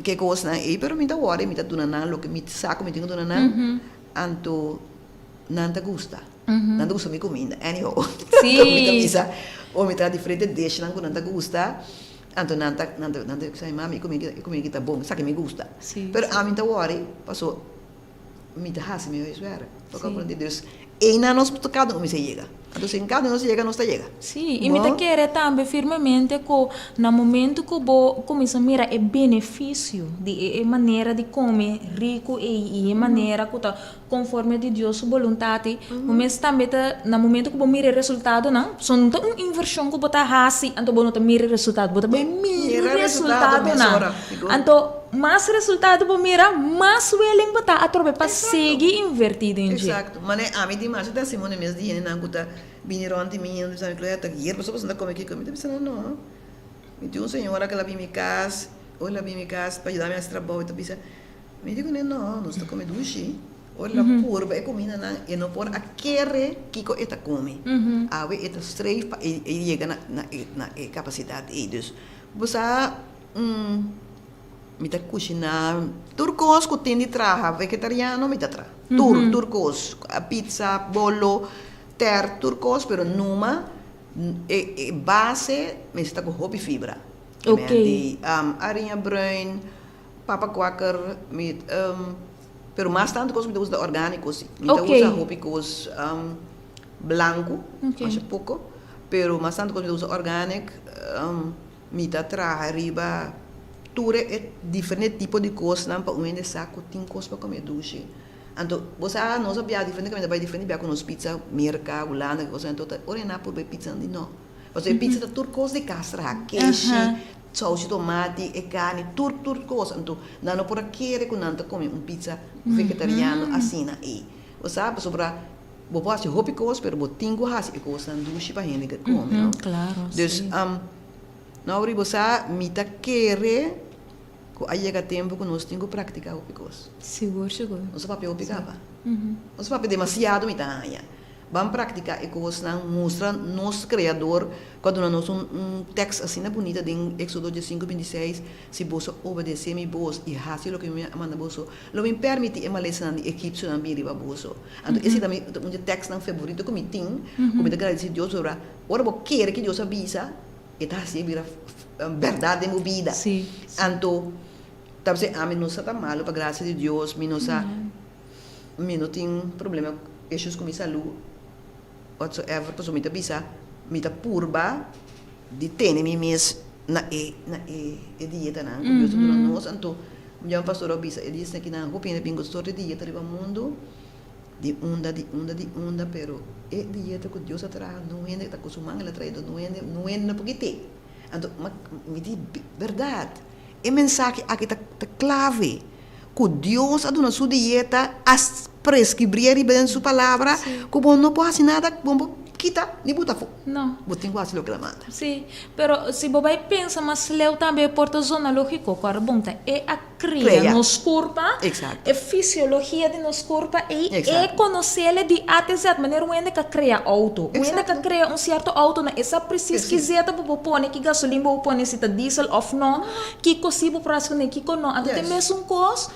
ke kosnan ei, pero mi ta wòrdu i mi ta duna nan loke mi sa ku mi tin ku duna nan, anto nan ta gusta. Nan ta gusta mi kuminda, anyhow. Anto mi ta bisa, o mi ta diferente dishnan ku nan ta gusta. Anto nan ta nan ta nan ta bisa mi mami e comida e comida aki ta bon esaki mi gusta pero ami ta worry paso mi ta hasi mi huiswerk bo comprende dus einan nos ta kada un mester yega anto si kada un nos yega nos ta yega. Si y mi ta kere tambe firmemente ku na momento ku bo kuminsa mira e beneficio di e manera di come riku ei y e manera ku ta Konforme di Dios su boluntat ei, bo mes tambe ta, na momento ku bo mira e resultadonan, so no ta un invershon ku bo ta hasi, anto bo no ta mira e resultado, bo ta bai mira e resultadonan. Anto, mas resultado bo mira, mas willing bo ta atrobe pa sigui invertí den dje. Eksakto. Manera ami tin masha testimonio mes di hendenan ku ta bini rònt di mi, nan ta bisa mi, Claudia, ta hier pasobra bo ta kome kiko? Mi ta bisa nan, no. Mi tin un señora ku el a bini mi kas, ora el a bini mi kas pa yuda mi hasi trabou, e ta bisa, Mi di kuné, No, nos ta kome dushi. Ora el a purba e kumindanan, e no por a kere kiko e ta kome. Awe e ta streef pa e yega na na e kapasidat ei. Dus, bo sa, mi ta kushiná tur kos ku tin di traha vegetariano mi ta traha. Tur, tur kos. Pizza, bolo, tèrt, tur kos, pero numa e base mester ta ku hopi fibra. Di ariña bruin. Papa kwaker mi pero mas tantu kos mi ta usa ta orgániko si. Mi ta usa hopi kos blanku masha poko pero mas tantu kos mi ta usa organic mi ta traha riba tur e diferente tipo di kosnan pa un hende sa ku tin kos pa kome dushi. Anto bo sa nos a biaha diferente kaminda bai diferente biaha ku nos pizza Merka, Hulanda ki kos anto ta ora e na purba e pizza nan di no. Pasobra e pizza ta tur kos di kas traha keshi. Saus di tomati, e carni, tur tur cos. Anto nan no por a kere cu nan ta come un pizza vegetariano asina ey. Bo sa, pasobra bo por haci hopi cos, pero bo tin cu haci e cosnan dushi pa hende ke come, no? Dus, no Auri, bo sa, mi ta kere cu a yega tempo cu nos tin cu practica hopi cos. Sigur, sigur. Nos a papia hopi caba. Nos a papia demasiado, mi ta haña. Ban praktiká e kosnan, mustra nos Kreador ku a duna nos un un tèks asina bunita den Éksodo diesinku bintiseis, Si boso obedesé mi bos i hasi loke mi a manda boso, lo mi pèrmití e malesanan di egipsionan bin riba boso. Anto esei ta mi ta un di e tèksnan favorito ku mi tin, ku mi ta gradisí Dios pasobra ora bo kere ke Dios a bisa, e ta hasié bira bèrdat den bo bida. Anto ta bisei ami no sa ta malu pa grasia di Dios, mi no sa. Mi no tin problema issues cu mi salud whatsoever pasobra mi ta bisa mi ta purba di tene mi mes na e na e e dietanan cu Dios a duna nos anto un dia un pastor a bisa e dies aki nan hopi hende bin cu sorti dieta riba mundo di unda di unda di unda pero e dieta cu Dios a traha no hende ta cu su man el a traha no hende no hende no por kite anto mi di berdad e mensahe aki ta clave. Ku Dios a duna su dieta, a preskribí riba den su palabra, ku bo no por hasi nada, bo no por kita ni buta afó. No. Bo tin ku hasi loke el a manda. Sí, pero si bo bai pensa mas leu tambe por ta zona lógiko ku Arbon ta e a krea Krea. nos kurpa, Exacto. e fisiologia di nos kurpa ei e Exacto. konosele di A te Z, manera un hende ka krea outo. Un hende ka Exacto. krea un sierto outo na e sa presis ki Presis. zeta bo por pone, ki gasolin bo por pone, si ta diesel òf no, kiko si bo por hasi kuné, kiko no. Anto ta e Juist. mesun kos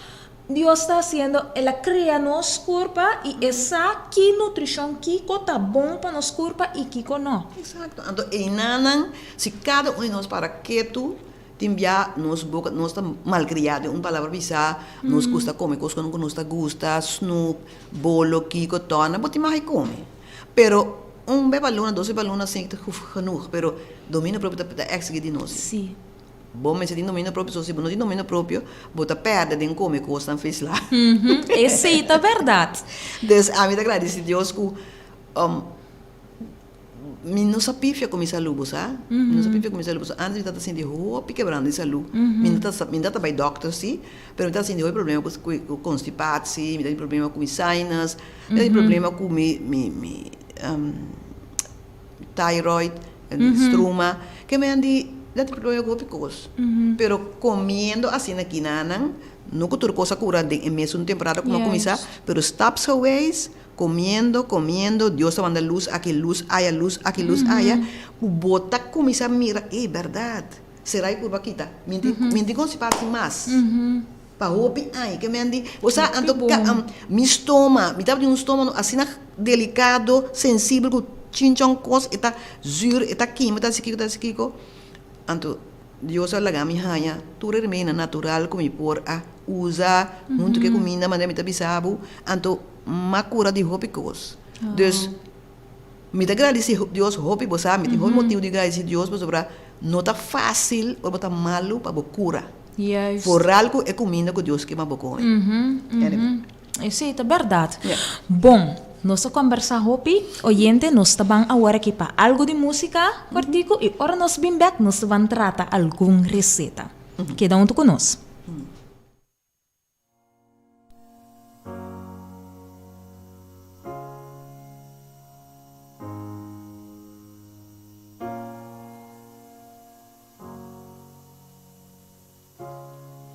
Dios ta hasiendo, el a krea nos kurpa i e sa ki nutrishon, kiko ta bon pa nos kurpa i kiko no. Eksakto. Anto einanan, si kada un di nos para ketu, tin bia nos boka, nos ta malkriá den un palabra bisá, nos gusta kome kos ku nos ta gusta, snoep, bolo, kiko, tòna, bo tin mag di kome. Pero un be pa luna, dos be pa luna, asina ta genoeg. Pero dominio propio ta eksigí di nos. Sí. Bo mester tin dominio propio, so si bo no tin dominio propio, bo ta perde den come cosnan feslá. Esei ta bèrdat. Dus ami ta gradisi Dios ku mi no sa pifia ku mi salú, bo sa. Mi no sa pifia ku mi salú, pasobra antes mi tabata sinti hopi kebrando di salú. Mi no ta mi no tabata bai dòkter sí, pero mi tabata sinti hopi problema ku konstipatsi, mi tabatin problema ku mi sinus, mi tabatin problema ku mi mi mi thyroid, struma, ke men di nan tin problema ku hopi kos, pero komiendo asina aki nan, no ku tur kos a kura den e mesun temporada ku a kuminsá, pero stapsgewijs, komiendo, komiendo, Dios ta manda lus aki, lus aya, lus aki, lus aya, ku bo ta kuminsá mira, ey bèrdat, sera e kurba kita, mi tin konstipasi mas. Pa hopi aña ke men di, bo sa anto ka mi stoma, mi tabatin un stoma asina delicado, sensibel ku chinchon kos e ta zuur, e ta kima, e ta hasi kiko, e ta hasi kiko. Anto Dios a laga mi haña tur e remedinan natural ku mi por a usa huntu ku e kuminda manera mi ta bisa bo, anto m'a kura di hopi kos. Dus mi ta gradisi Dios hopi, bo sa mi tin hopi motibu di gradisi Dios pasobra no ta fácil ora bo ta malu pa bo kura. Juist. Vooral ku e kuminda ku Dios ke pa bo kome. Anyway. Esei ta bèrdat. Ja. Bon, nos a kòmbersá hopi. Oyente, nos ta ban awor aki pa algu di músika kòrtiku i ora nos bin bèk nos ta ban trata algun reseta. Keda huntu ku nos.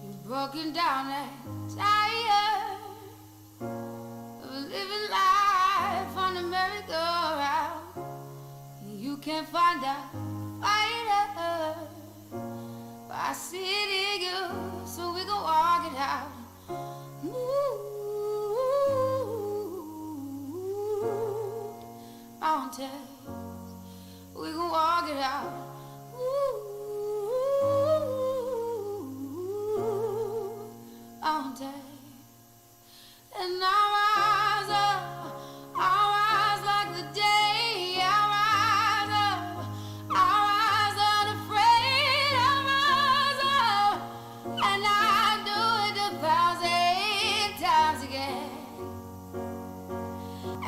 You're broken down and tired of living life on the merry-go-round. You can't find a fighter, but I see it in you, so we gon' walk it out. Move mountains, we gon' walk it out. Move mountains, and I'll rise up, I'll rise like the day. I'll rise up, I'll rise unafraid. I'll rise up, and I'll do it 1,000 times again.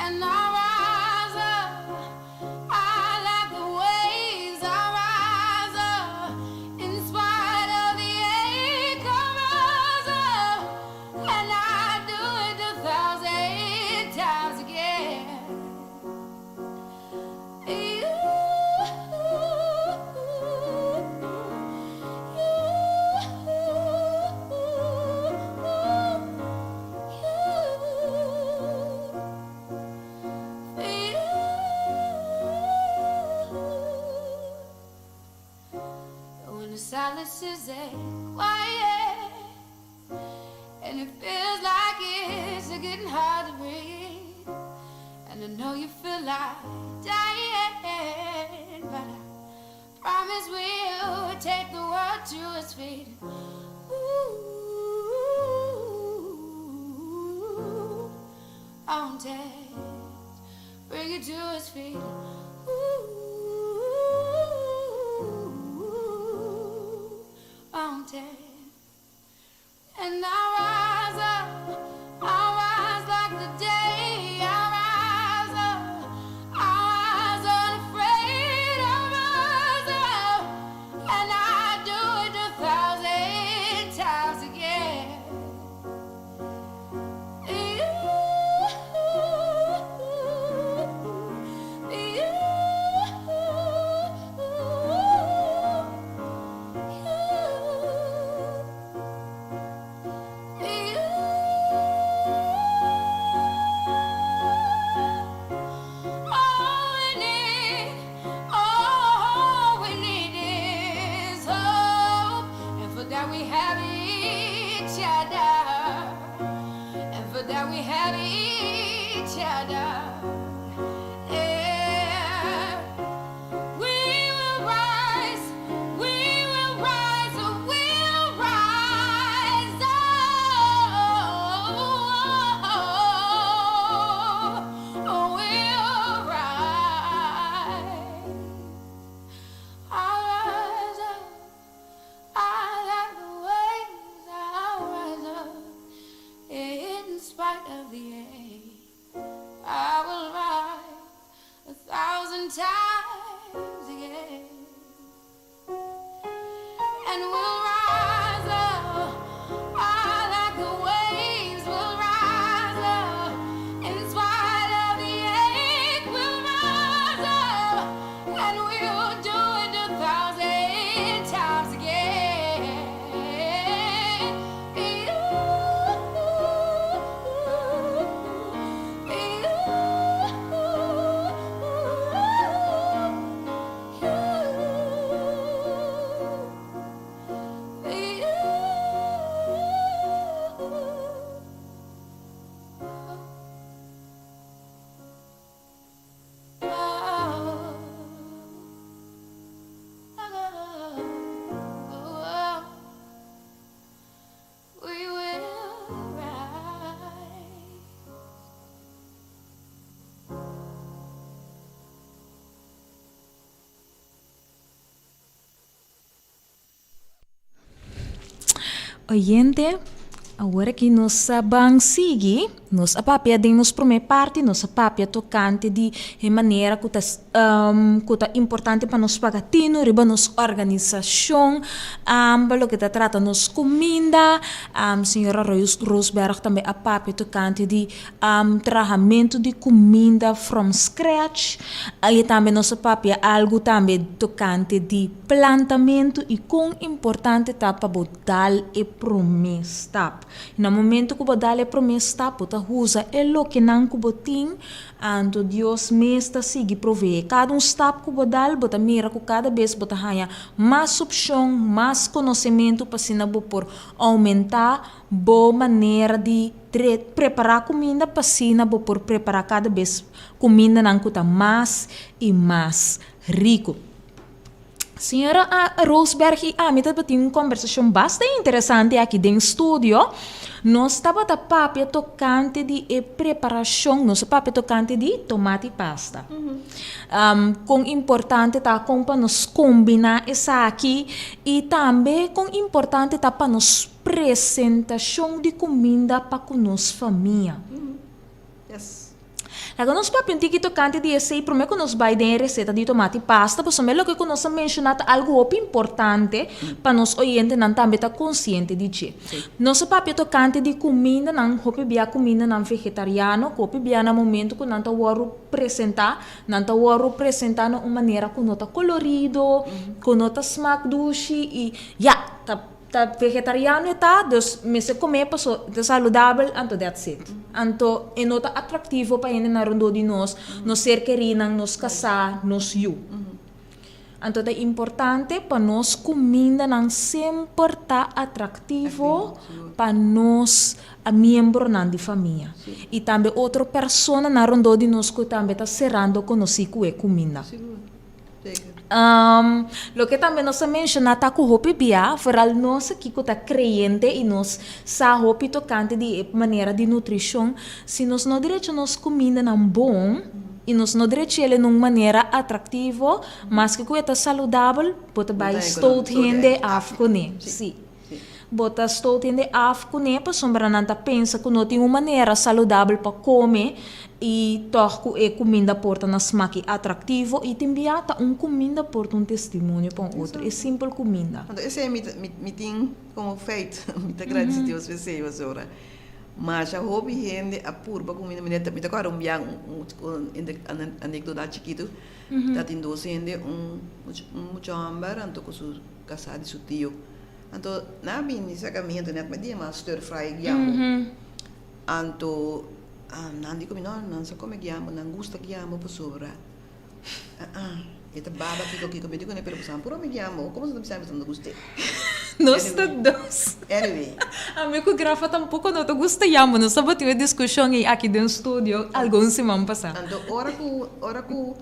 And I'll rise up, I like the waves. I rise up, in spite of the ache. I rise up, and I do it 1,000 times again. You, you, you. When the silence is quiet and it feels like it's getting hard to breathe, and I know you feel like dying, but I promise we'll take the world to its feet. Ooh, mountains, bring it to its feet. Ooh, mountains. And I rise up, I rise like the day. I rise up, I rise unafraid. I rise up, and I do it 1,000 times again. You, you, you. that we have each other. Yeah. We will rise, we will rise, we'll rise. Oh, we'll rise. I'll rise up, I like the waves. I'll rise up in spite of the ache. I will rise 1,000 times again. And we'll rise up, I like the waves. We'll rise up in spite of the ache. We'll rise up and we'll do it 1,000 times again. You, you, you. Oh, oh, we will rise. Oyente, awor aki nos a ban sigui, nos a papia den nos prome parti, nos a papia tocante di e manera cu ta cu ta importante pa nos paga tino riba nos organisacion, pa loke ta trata nos cuminda, señora Roosberg tambe a papia tocante di trahamento di cuminda from scratch, y tambe nos a papia algo tambe tocante di plantamento y con importante ta pa bo dal e prome stap. Y na momento cu bo dal e prome stap, bo ta usa e lokenan cu bo tin, anto Dios mes ta sigui provee. Cada un stap cu bo dal, bo ta mira cu cada bes bo ta haya mas opcion, mas conocemento pa asina bo por aumenta bo manera di prepara cuminda, pa asina bo por prepara cada bes cumindanan cu ta mas y mas rico. Señora Roosberg y ami tabatin un conversacion basta interesante aki den studio. Nos tabata papia tocante di e preparacion, nos a papia tocante di tomati pasta. Con importante ta con pa nos combina esaki y tambe con importante ta pa nos presentacion di cuminda pa cu nos famia. Yes. Laga nos papia un tiki tokante di esei promé ku nos bai den e reseta di tomati pasta, pasobra loke ku nos a menshoná ta algu hopi importante pa nos oyentenan tambe ta konsiente di dje. Nos a papia tokante di kumindanan, hopi bia kumindanan vegetariano, ku hopi bia na momentu ku nan ta wòrdu presentá, nan ta wòrdu presentá na un manera ku no ta kolorido, ku no ta smak dushi i ya, ta. Ta vegetariano e ta, dus mester come paso e ta saludabel, anto that's it. Anto e no ta atractivo pa hendenan rondó di nos, nos ser kerinan, nos casá, nos yu. Anto ta importante pa nos cumindanan semper ta atractivo pa nos miembronan di famia. Y tambe otro personanan rondó di nos cu tambe ta cerando conocí cu e cuminda. Loke tambe nos a menshoná ta ku hopi bia, foral nos aki ku ta kreyente i nos sa hopi tokante di e manera di nutrishon, si nos no drecha nos kumindanan bon i nos no drech'el en un manera atraktivo, maske ku e ta saludabel, bo ta bai stoot hende af kuné. Sí. Bo ta stoot hende af kuné pasobra nan ta pensa ku no tin un manera saludabel pa kome i tòg ku e kuminda por ta na smak i atraktivo i tin bia ta un kuminda por ta un testimonio pa un otro, e simpel kuminda. Anto esei mi mi tin komo feit, mi ta gradisi Dios pa esei pasobra masha hopi hende a purba kuminda mi ta mi ta kòrda un bia un un anekdota chikitu ta tin dos hende un mucha hòmber anto ku su kasá di su tio. Anto nan a bini saka mi anto net mi di mas stir fry guiambo. Anto nan di ku mi no nan sa kome guiambo nan gusta guiambo pasobra e ta baba kiko kiko mi di kuné pero boso a puro mi guiambo komo boso ta bisa mi boso no ta gust'é. Nos ta dos. Anyway. Ami ku Grafa tampoko no ta gusta yambo. Nos tabatin e diskushon ei aki den studio algun siman pasá. Anto ora ku ora ku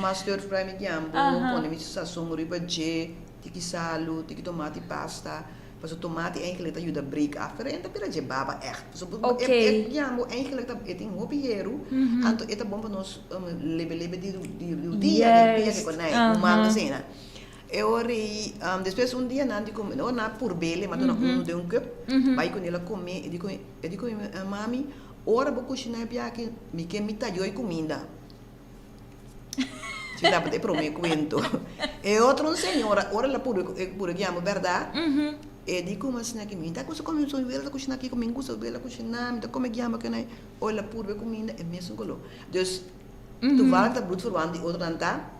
m'a stir fry mi yambo, pone mi sazon riba dje, tiki salu, tiki tomati pasta, pasobra tomati eigenlijk ta yuda break af, pero e no ta bira dje baba ègt. Pasobra e yambo eigenlijk ta e tin hopi yeru, anto e ta bon pa nos lebe lebe di dia, di pia di konai, un man asina. E ora ei, despues un dia nan di ku mi, ora nan a purb'el, e manda nan unu den un cup, bai ku el a come, e di ku mi, e di ku mi, Mami, ora bo kushiná e biaha mi ke mi tayó e kuminda. Si tabata e promé kuento. E otro un señora, ora el a purba e purba guiambo bèrdat, e di ku mi asina ki mi ta gusta kome, su wela ta kushiná kiko, mi gusta wela kushiná, mi ta kome guiambo kena, ora el a purba e kuminda, e mesun koló. Dus, Toevallig ta bloedverwant di otronan ta.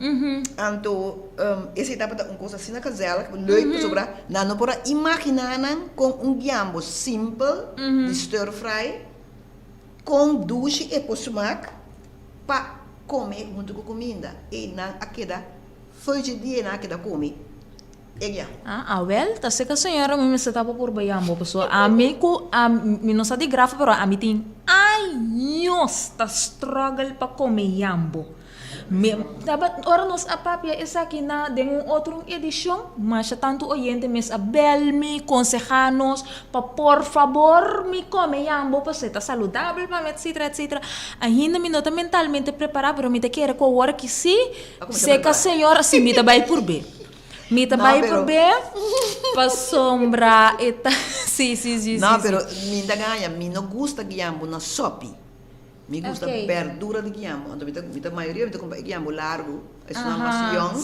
Anto esei tabata un kos asina gezellig, leuk pasobra nan no por a imaginá nan kon un giambo simpel di stir fry kon dushi e por smak pa kome huntu ku kuminda. Ei nan a keda feuchi di ei nan a keda kome e giambo. Ah, awel, ta seka señora mi mester taba por bayambo pasobra ami ku mi no sa di grafa pero ami tin años ta struggle pa kome yambo. Mi taba ora nos a papia esaki na den un otro edishon masha tantu oyente mes a bel mi konseha nos pa por fabor mi kome yambo pasobra e ta saludabel pa mi etcetera etcetera. Ainda mi no ta mentalmente prepara pero mi ta kere ku awor aki si seka señora si mi ta bai purbe. Mi ta bai probé pasobra e ta si si si No, pero mi ta gaña, mi no gusta guiambo na sopi. Mi gusta berdura di guiambo. Anto mi ta mi ta mayoria mi ta kumpra e guiambo largu, esunnan mas yòn.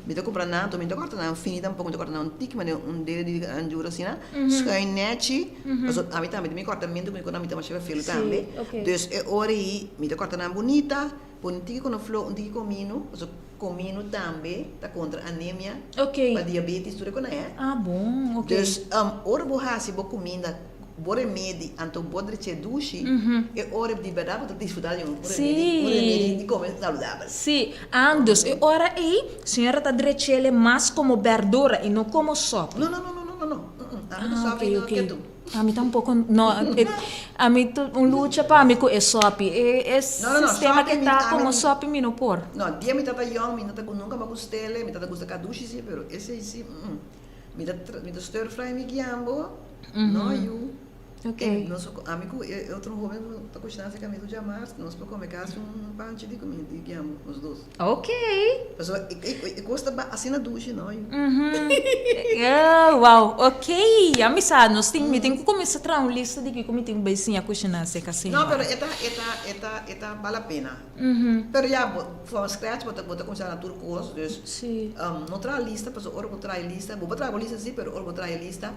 Mi ta kumpra nan, anto mi no ta kòrta nan fini tampoko, mi ta kòrta nan un tiki manera un dedo di anchura asina, schuin nèchi. Pasobra ami tambe tin mi kòrtamentu ku mi kòrta mi ta masha felu tambe. Dus e ora ei mi ta kòrta nan bunita. Pone un tiki konofló, un tiki komino, pasobra komino tambe ta kontra anemia, pa diabetes, tur e kona e. Ah, bon, ok. Dus, ora bo hasi bo kuminda, bo remedi, anto bo drecha e dushi, e ora di bèrdat bo ta disfrutá di un remedi, un remedi di kome saludabel. Sí, ah, dus e ora ei, señora ta drech'el mas komo bèrdura i no komo sòpi. No, no, no, no, no, no, ami ku sòpi no ke tu. Ami tampoko no ami ta un lucha pa mi ku e sopi e e sistema ke ta komo sopi mi no por. No dia mi tata yong mi no ta nunka ma gustele mi tata gusta kadushi si pero esei si mi ta mi ta stir fry mi giambo no yu nos ami ku e otro hoben ku ta kushina serka mi tur djamars nos por kome kasi un panchi di kuminda di giambo nos dos. Ok. Pasobra e kos ta asina dushi no yu. Wow ok ya mi sa nos tin mi tin ku kuminsá traha un lista di kiko mi tin ku bai siña kushiná serka señor. No pero e ta e ta e ta e ta bal la pena. Pero ya bo from scratch bo ta bo ta kuminsá na tur kos dus no traha lista pasobra ora bo traha e lista bo por traha bo lista si pero ora bo traha e lista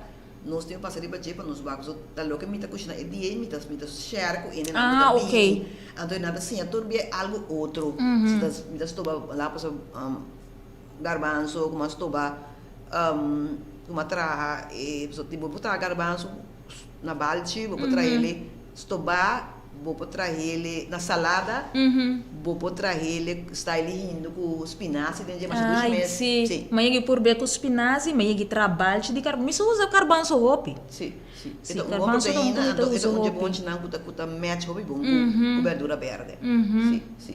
Nos tin pasa riba dje pa nos wak. So ta loke mi ta kushina e dia ei mi ta mi ta share ku hende nan ku ta bini. Anto nan ta siña tur bia algu otro. Si ta mi ta stoba la pasa garbanzo ku mi a stoba ku mi a traha e so bo por traha garbanzo na balchi bo por trahele stoba bo por trahele na salada bo por trahele style hindu ku spinazi den dje masha dushi Ay, mes. si. Si. Ma yegi por be ku spinazi, ma yegi traha balchi di karban. Mi sa usa karbanso hopi. Si, si. Si, E ta un bon karbanso ta un proteina, ku mi ta anto e ta usa un dje hopi. bonchinan ku ta ku ta match hopi bon ku ku berdura berde. Si, si.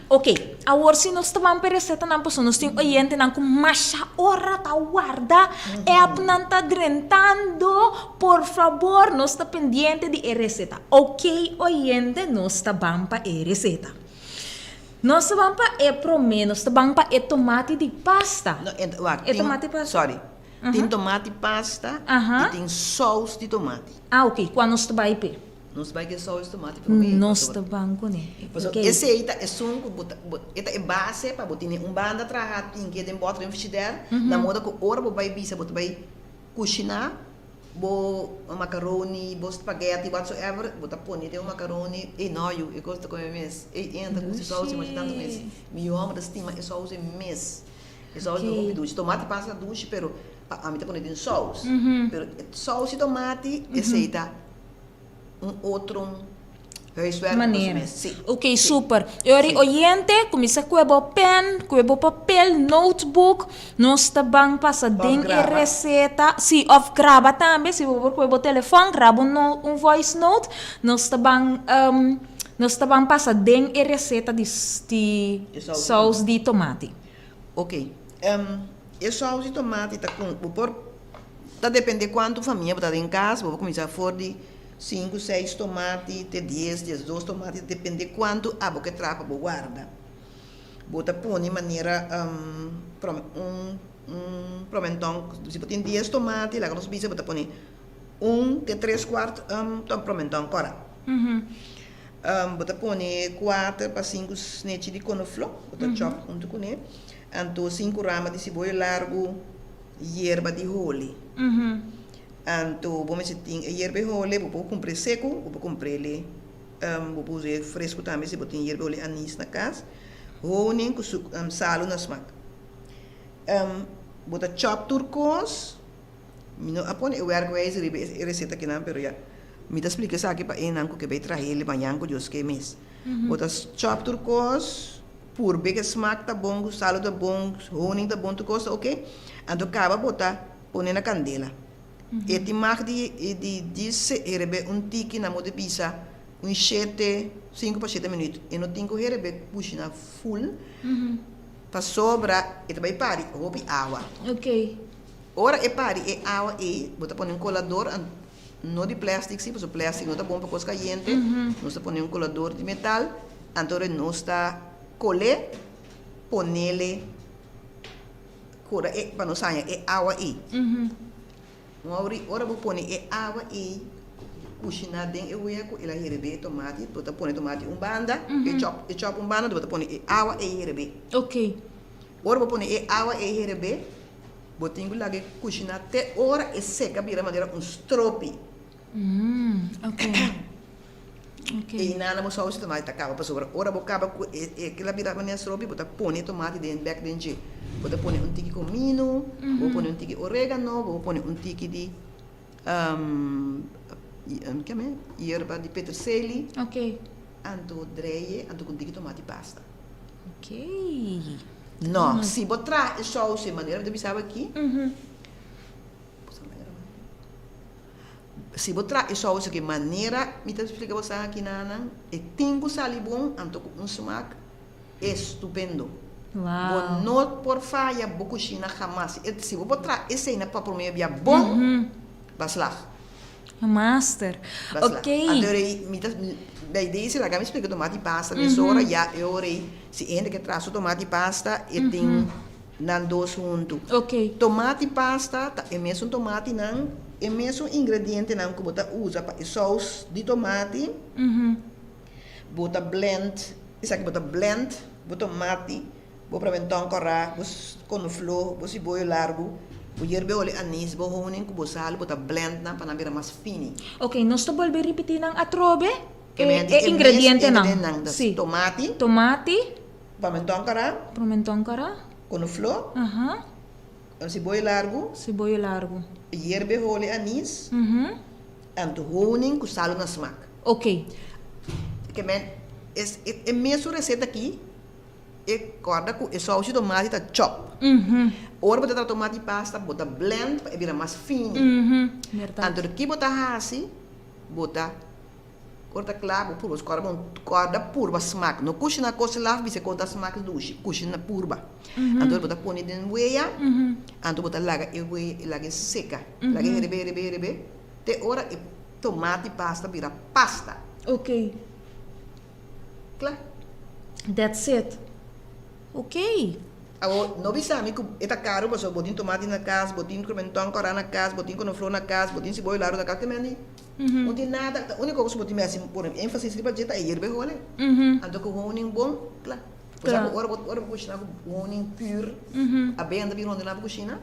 Ok, awor si nos ta ban pa e resetanan pasobra nos tin oyentenan ku masha ora ta warda, appnan ta drentando, por fabor nos ta pendiente di e reseta. Ok oyente nos ta ban pa e reseta. Nos ta ban pa e prome, nos ta ban pa e tomati di pasta. No, e, wak, E tin, tomati pasta. sorry, tin tomati pasta Aha. y tin saus di tomati. Ah, ok, kua nos ta bai p'e? Nos bai ke saus di tomati prome. Nos ta ban kuné. Pasobra Ok. esei ta esun ku bo ta, bo, e ta e base pa bo tene un banda traha tin ke den bòter den frishider, na moda ku ora bo bai bisa bo ta bai kushiná, Bo macaroni, bo spaghetti, whatsoever, bo ta pone den un macaroni, ey no yu, e cos ta come mes, ey ey nan ta gusta e saus masha tanto mes, mi yu homber ta stima e saus ei mes, e saus ta hopi dushi, tomati pasa ta dushi pero pa ami ta pone den saus, pero e saus di tomati esey ta un otro. Huiswerk Manera. mes. Sí. Ok, Sí. super. E ora Sí. oyente, kuminsá ku e bo pen, ku e bo papel, notebook. Nos ta ban pasa Of den e graba. reseta. Sí, of graba tambe. Si bo por ku e bo telefòn, graba un no, un voice note. Nos ta ban, um, nos ta ban pasa den e reseta di, di E saus di saus di tomati. Ok. Um, e saus di tomati ta kon, bo por, ta depende kuantu famia bo ta den kas, bo por kuminsá for di Sinku, seis tomati te dies, diesdos tomati, depende kuantu abo ke traha pa bo warda. Bo ta pone manera un un promentòn, si bo tin dies tomati, laga nos bisa bo ta pone un te tres kuart promentòn kòrda. Bo ta pone kuater pa sinku snechi di konofló, bo ta chòp huntu kuné, anto sinku rama di siboyo largu, yerba di holi. Anto bo mester tin e yerba e hole, bo por kumpr'é seku, bo por kumpr'é bo por us'é fresku tambe si bo tin yerba e hole anis na kas. Honing ku su salu na smak. Bo ta chòp tur kos, mi no a pone e wèrkwijze riba e reseta kinan pero ya mi ta splika esaki pa enan ku ke bai trah'é mañan ku Dios ke mes. Bo ta chòp tur kos, purbe ku e smak ta bon, ku salu ta bon, honing ta bon, tur kos ta oke. Anto kaba bo ta Pone na kandela. E tin mag di di di herebé un tiki na modo bisa un shete, sinku pa shete minuut. E no tin ku herebé kushina ful pasobra e ta bai pari hopi awa. Ora e pari e awa ei, bo ta pone un kolador, no di plastic si, pasobra plastic no ta bon pa kos kayente. Nos ta pone un kolador di metal, anto nos ta kol'é, ponele. Kura e pa nos haña e awa ei. Mauri, ora bo pone e awa ei kushiná den e wea ku el a herebé e tomati, bo ta pone tomati un banda, e chòp e chòp un banda, bo ta pone e awa ei herebé. Ora bo pone e awa ei herebé, bo tin ku laga e kushiná te ora e seka bira manera un stropi. E inana bo saus di tomati ta kaba pasobra ora bo kaba ku e e kila bira manera stropi bo ta pone e tomati den bek den dje. Bo ta pone un tiki komino, bo pone un tiki oregano, bo pone un tiki di keme yerba di peterseli anto dreye anto ku un tiki tomati pasta. No, si bo traha e saus e manera mi ta bisa bo aki. Si bo traha e sous aki manera mi ta splika bo sa aki nanan, e tin ku sali bon anto ku un smak estupendo. Bo no por faya bo kushina hamas. Si bo por traha esei na pa prome bia bon, ba slag. Master. Ba slag. Anto rei mi ta bij deze laga mi splika tomati pasta mesora ya e ora ei si hende ke traha su tomati pasta e tin Nan dos huntu. Tomati pasta ta e mesun tomatinan, e mesun ingredientenan ku bo ta usa pa e sous di tomati. Bo ta blend, esaki bo ta blend bo tomati, bo pramentòn kòrá, bo konofló, bo siboyo largu, bo yerbe holi anis, bo honing ku bo sal, bo ta blend nan pa nan bira mas fini. Ok, nos ta bolbe ripití nan atrobe, E e ingredientenan. Si. Tomati. Tomati. Pimentòn kara. Pimentòn kara. Konofló. Aha. Siboyo largu. Siboyo largu. Yerbe holi anis. Anto honing ku salu na smak. Ok. Ke men es e mesun reseta aki e kòrda ku e sous di tomati ta chòp. Ora bo ta traha tomati pasta bo ta blend pa e bira mas fini. Anto ki bo ta hasi bo ta. Ora ta kla bo purba kòrda bon kòrda purba smak no kushina kos laf bisa kon ta smak dushi kushina purba anto bo ta pone den wea anto bo ta laga e wea e laga e seka laga e herebe herebe herebe te ora e tomati pasta bira pasta Ok. Kla. That's it. Ok. Awor, no bisa mi ku e ta karu pasobra bo tin tomati na kas, bo tin kromentòn kòrá na kas, bo tin konofló na kas, bo tin siboyo largu na kas, te mende no tin nada. Ta úniko kos ku bo tin mester pone énfasis riba dje ta e yerba e hole. Anto ku honing bon, kla. Bo sa ku ora bo ora bo kushina ku honing pür, a benta bin rondona bo kushina.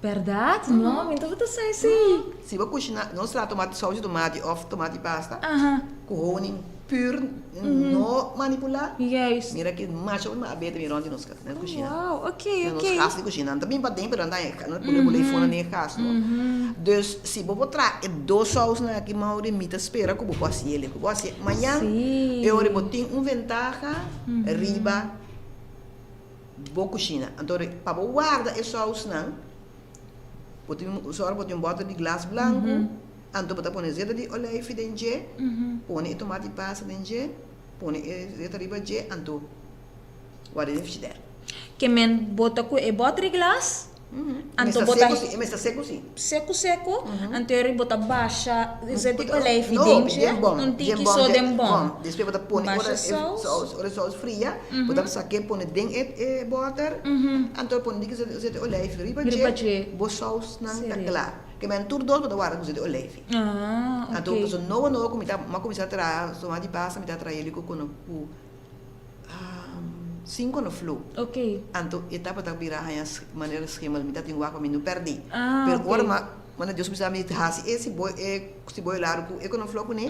Bèrdat? No, mi tabata sa esei. Si bo kushina, nos traha tomati, sous di tomati òf tomati pasta ku honing. pur, no manipulá. Juist. Mira ki masha hopi abia ta bin rònt di nos nos kushina. Wow, ok, Na ok. nos gas di kushina. Nan ta bin paden pero nan ta haña nan ta bule bule e fona den e gas no. Dus si bo por traha e dos sousnan aki Mauri mi ta spera ku bo por hasi el. Ku bo hasi mañan e ora bo tin un ventaha riba bo kushina. Anto pa bo warda e sousnan bo tin sòru bo tin un bòter di glas blanku anto bo ta pone zeta di oleifi den dje, pone e tomati pasa den dje, pone e zeta riba dje anto warda den frishider. Ke men bo ta ku e bòter di glas anto bo ta. E mester seku si. Seku seku anto eri bo ta basha zeta di oleifi den dje un tiki so den bòm. Despues bo ta pone ora e sous ora e sous fria bo ta sake pone den e bòter anto pone diki zeta di oleifi riba dje bo sousnan ta kla. Ke men tur dos bo ta warda ku zeta di oleifi. Anto pasobra nobo nobo ku mi ta mi a kuminsá traha tomati pasta mi ta traha yeli ku ku Sin kono flu. Anto e tabata bira haña manera schimmel. Mi tatin wak pa mi no pèrdí. Pero ora mi a manda Dios bisa mi hasi e siboy e siboy largu ku e kono flo kuné,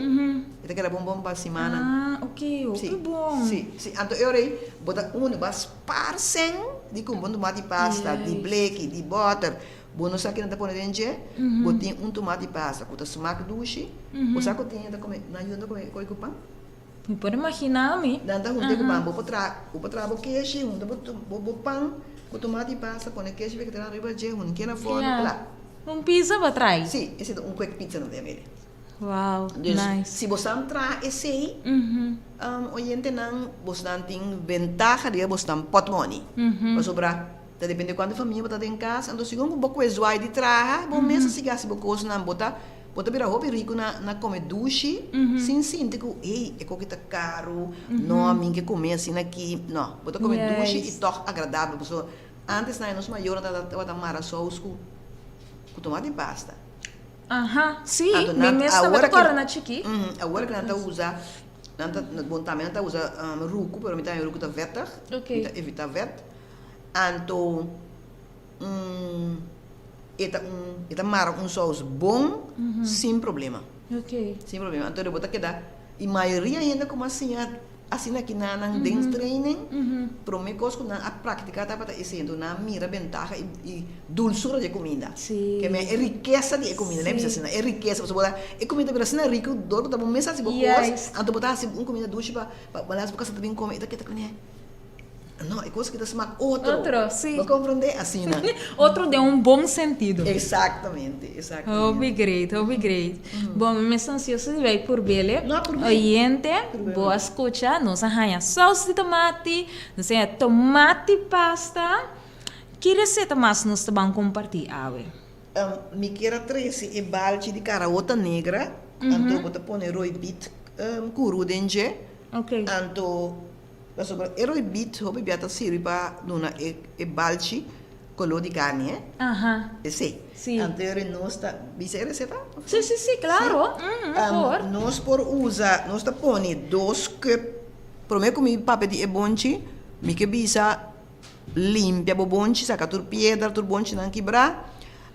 e ta keda bon bon pa simannan. Si, si, si. Anto e ora ei bo ta unu bo a spar sèn di kumpra un tomati pasta, di bleki, di bòter. Bo no sa kinan ta pone den dje. Bo tin un tomati pasta ku ta smak dushi. Bo sa ku tin ta kome, nan yunda kome koi ku pan? Mi por imaginá mi. Nan ta hunta ku pan. Bo por traha, bo por traha bo keshi, hunta bo bo bo pan ku tomati i pasta, pone keshi vegetariano riba dje, hunta kena forno, Ja. kla. Un pizza bo a traha? Sí, esei ta un quick pizza nan ta yama el'e. Wow, Dus, nice. si bo san traha esei, oyentenan, bosnan tin bentaha riba bosnan pòtmòni. Pasobra ta depende kuantu famia bo ta den kas, anto segun ku bo kue zwai di traha, bo mes a sigui hasi bo kosnan, bo ta Bo ta bira hopi riku na na kome dushi sin sinti ku hey e koki ta karu, no mi ke kome asina aki, no. Bo ta kome dushi i tòg agradabel pasobra antes nan nos mayornan tabata mara sous ku ku tomati pasta. Aha, si, mi mes tabata kòrda na chikí. Awor ke nan ta usa, nan ta, bon tambe nan ta usa ruku pero mi ta haña ruku ta vèttig, mi ta evitá vèt. Anto. Un e ta un e ta mara un sous bon sin problema. Sin problema. Anto bo ta keda y mayoria hende como a siña asina aki na nan den training prome cos cu nan a practica tabata esey. Anto nan a mira bentaha y y dulzura di e cuminda. Ke men e rikesa di e cuminda nan a bisa asina e rikesa pasobra bo ta e cuminda ta bira asina rico dor cu ta bo mes haci bo cos anto bo ta haci un cuminda dushi pa pa bo casa ta bin come e ta keda cune. No, e kos ki ta smak otro. Otro, si. Bo komprondé? Asina. Otro den un bon sentido. Exactamente, exactamente. Hopi great, hopi great. Bon, mi mes ansioso di bai purb'el. No, purb'é. Oyente, bo a skucha, nos a haña sous di tomati, nos a haña tomati pasta. Ki reseta mas nos ta ban kompartí awe? Mi kier a trese e balchi di karaota negra, anto bo ta pone roibit kuru den dje. Anto. Pasobra e roibit hopi bia ta sirbi pa duna e e balchi koló di karni, eh? Aha. Esei. Si. Anto e nos ta bisa e reseta? Si, si, si, klaro. Si. Por. Nos por usa, nos ta pone dos cup, prome ku mi papia di e bonchi, mi ke bisa limpia bo bonchi, saka tur piedra, tur bonchinan kibrá,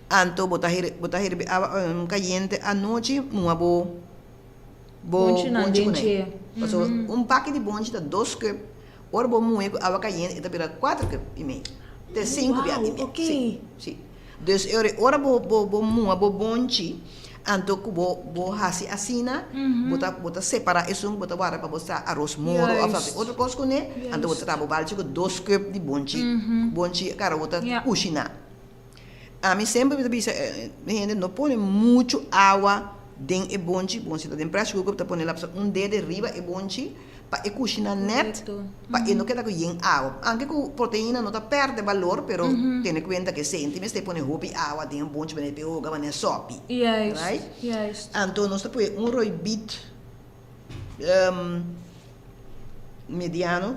anto bo ta bo ta herbe awa kayente anochi, muha bo. bo Bonchinan bonchi den kuné. dje. Pasobra un paki di bonchi ta dos cup, ora bo muhe ku awa kayente e ta bira kuater cup i mei, te sinku bia di Wow, mei. ok. Si, si. Dus e ora ora bo bo bo muha bo bonchi, anto ku bo bo hasi asina, bo ta bo ta separá esun ku bo ta warda pa bo sa aros moro òf hasi Juist. otro kos kuné, anto bo ta Juist. traha bo balchi ku dos cup di bonchi, bonchi karabota Ja. kushiná. Ami semper mi ta bisa e hende no pone muchu awa den e bonchi, bon si ta den press cooker bo ta pone lapsa un dede riba e bonchi pa e kushina net pa e no keda ku yen awa. Anke ku proteina no ta perde balor pero tene kuenta ke esei inti mester pone hopi awa den e bonchi manera e hoga manera sopi. Right? Anto nos ta pone un roibit mediano,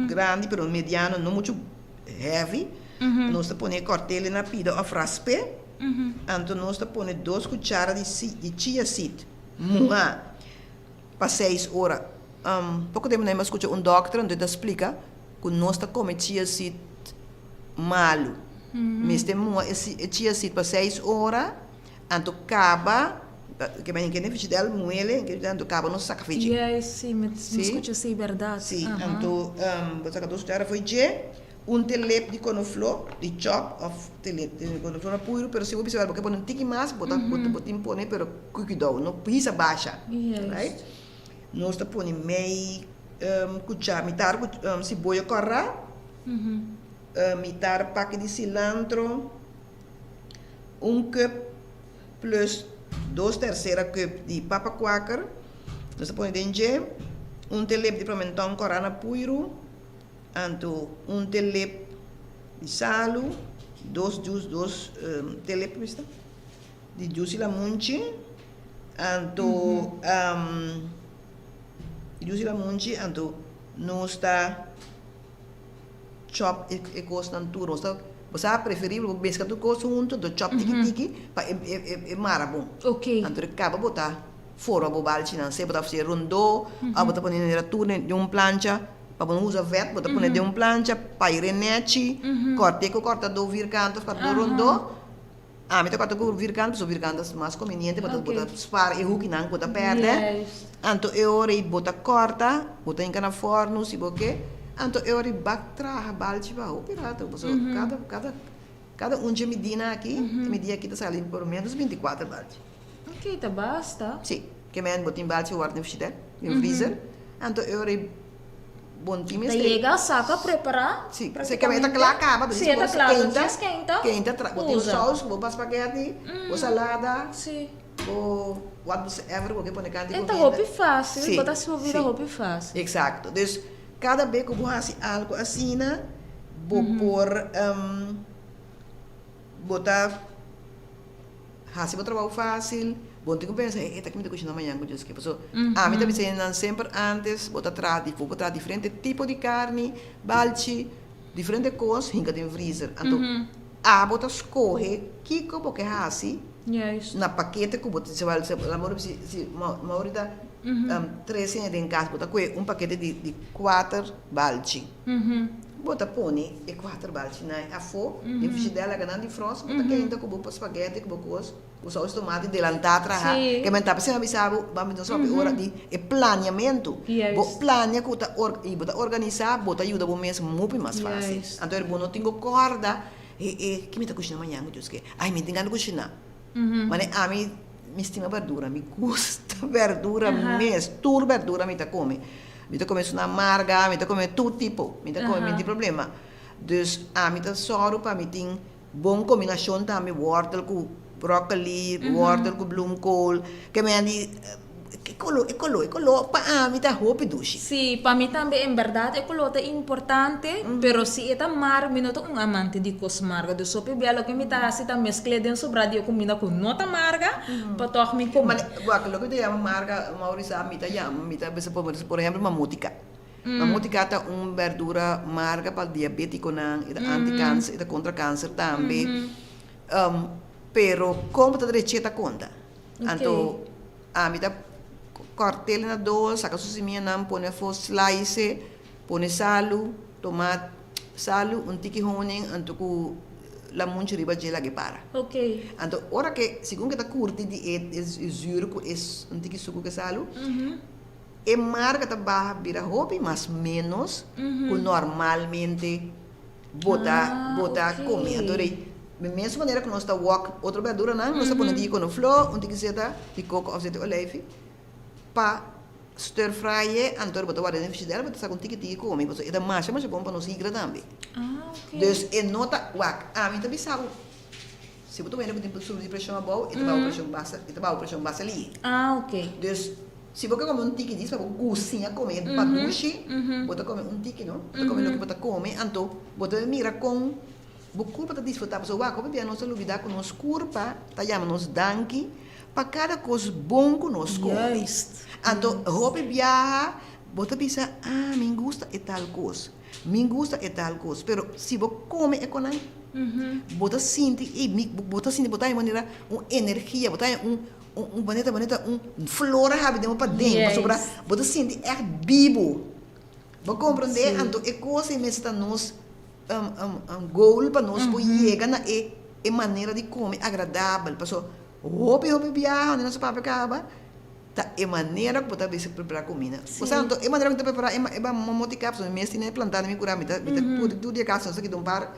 grandi pero mediano no muchu heavy. Nos ta pone e kòrtele na pida òf rasp'é. Anto nos ta pone dos kuchara di di chia seed muhá pa seis ora. Poko tempu nan mi a skucha un dòkter anto e ta splika ku nos ta kome chia seed malu. Mester muha e chia seed pa seis ora anto kaba. Ke men kende fishidel muele anto kaba nos saka fechi. Juist, si, mi skucha esei bèrdat. Si, anto bo saka dos kuchara fo'i dje, un telep di konofló di chòp òf telep di konofló na puiru, pero si bo bisa bo ke pone un tiki mas bo ta bo tin pone pero ku kuidou, no hisa basha, right? Nos ta pone mei kuchara, mitar siboyo kòrá, mitar paki di silantro, un cup plus dos tercera cup di papa kwaker, nos ta pone den dje, un telep di promenton kòrá na puiru, anto un telep di salu, dos jus dos telep mi sta di jus di lamunchi, anto jus di lamunchi, anto nos ta. Chop e kosnan tur. Nos ta, bo sa preferibel bo mezcla tur kos hunto, anto chop tiki tiki pa e e mara bon. Anto di kaba bo ta forma bo balchinan, sea bo ta haci rondó of bo ta pone manera tur den un plancha, pa bo no usa vet bo ta pone den un plancha, paire nechi, corte cu cortador vierkant of cortador rondó. Ami ta kòrta ku vierkant pasobra vierkant ta mas konveniente bo ta bo ta spar e hukinan ku bo ta pèrdè. Anto e ora ei bo ta kòrta, bo ta hinka na fòrnu si bo ke, anto e ora ei bak traha balchi pa hopi rato pasobra kada kada kada un dje midina aki, e midi aki ta sali por lo menos binti kuater balchi. Oke, ta basta. Si, ke men bo tin balchi wòrdu den frishider, den frizer, anto e ora ei. Bon tin mester. Ta yega saka prepara. Si, se kaba e ta kla kaba. Si e ta kla ta djes keinta. Keinta tra bo tin saus bo pa spaghetti, bo salada, bo whatever bo ke pone kanti E ta hopi facil, bo ta hasi bo bida hopi facil. Exacto, dus kada be ku bo hasi algo asina bo por bo ta. Hasi bo trabou fásil, bo no tin ku pensa, e ta ki mi ta kushina mañan ku Dios ke. Pasobra ami ta bisa nan semper ántes bo ta traha di bo por traha diferente tipo di karni, balchi, diferente kos hinka den vrizer. Anto abo ta skohe kiko bo ke hasi na pakete ku bo ta si si Mauri ta tres hende den kas bo ta kohe un pakete di kuater balchi. Bo ta pone e kuater balchinan afó den frishidèr laga nan di fròs, bo ta kenta ku bo spagèti ku bo kos ku sous tomati delantá traha. Ke men ta p'esei mi a bisa bo, bo a nos papia ora di e planiamentu. Bo plania ku ta i bo ta organisá, bo ta yuda bo mes hopi mas fásil. Anto ora bo no tin ku kòrda, e e ke mi ta kushiná mañan ku Dios ke? Ai mi tin gana kushiná. Mane ami mi stima bèrdura, mi gusta bèrdura mes, tur bèrdura mi ta kome. Mi ta kome esnan marga, mi ta kome tur tipo, mi ta kome, mi no tin problema. Dus ami ta sòru pa mi tin bon kombinashon tambe, wòrtel ku bròkoli, wòrtel ku bloemkool, ke men di e koló, e koló, e koló pa ami ta hopi dushi. Sí, pa mi tambe en bèrdat e koló ta importante, pero si e ta mar, mi no ta un amante di kos marga. Dus hopi bia loke mi ta hasi ta meskl'é den sobrá di e kuminda ku no ta marga, pa tòg mi kome. Wak, loke mi ta yama marga, Mauri sa, mi ta yama, mi ta bisa por por ehempel mamutica. Mamutica ta un berdura marga pa diabeticonan, e ta anti-cancer, e ta contra cancer tambe. Pero con bo ta drech'é ta conta. Anto ami ta cort'el na dos, saca su simianan, pone afo, slice, pone salu, tomat, salu, un tiki honing, anto cu lamunchi riba dje laga e para. Anto ora ke segun ke ta kurti di e e zuur ku e un tiki suku ku e salu, e marga ta baha bira hopi mas menos ku normalmente bo ta bo ta kome. Anto rei di mes manera ku nos ta wok otro berduranan nos ta pone un tiki konofló, un tiki zeta di koko òf zeta di oleifi pa Stir fry e, anto bo ta warda den frigidera bo ta saka un tiki tiki komi pasobra e ta masha masha bon pa nos higra tambe. Dus e no ta wak ami ta bisa bo si bo ta wende ku tin subi di preshon abou e ta baha bo preshon basta e ta baha bo preshon basta lihe. Dus si bo ke kome un tiki dis pa bo gusiña kome e pa dushi bo ta kome un tiki no bo ta kome loke bo ta kome anto bo ta mira kon bo kurpa ta disfruta pasobra wak hopi bia nos ta lubida ku nos kurpa ta yama nos danki Pa kada kos bon ku nos kome. Anto hopi biaha bo ta bisa, ah, mi gusta e tal kos, mi gusta e tal kos. Pero si bo kome e konan, bo ta sinti, ey, mi, bo ta sinti bo ta haña manera un energia, bo ta haña un, un, manera, manera un flor a habri den bo paden, pasobra bo ta sinti ègt bibu. Bo komprondé? Anto e kos ei mester ta nos goal pa nos por yega na e manera di kome agradabel. Pasobra. Hopi hopi biaha unda nos a papia kaba ta e manera ku bo ta bisa prepará kumida. Sí. Osea anto e manera ku mi ta prepará e e moti kapsa mi mes tin e plantá den mi kurá mi ta mi ta pudi tur di e kas nos ta kita un par.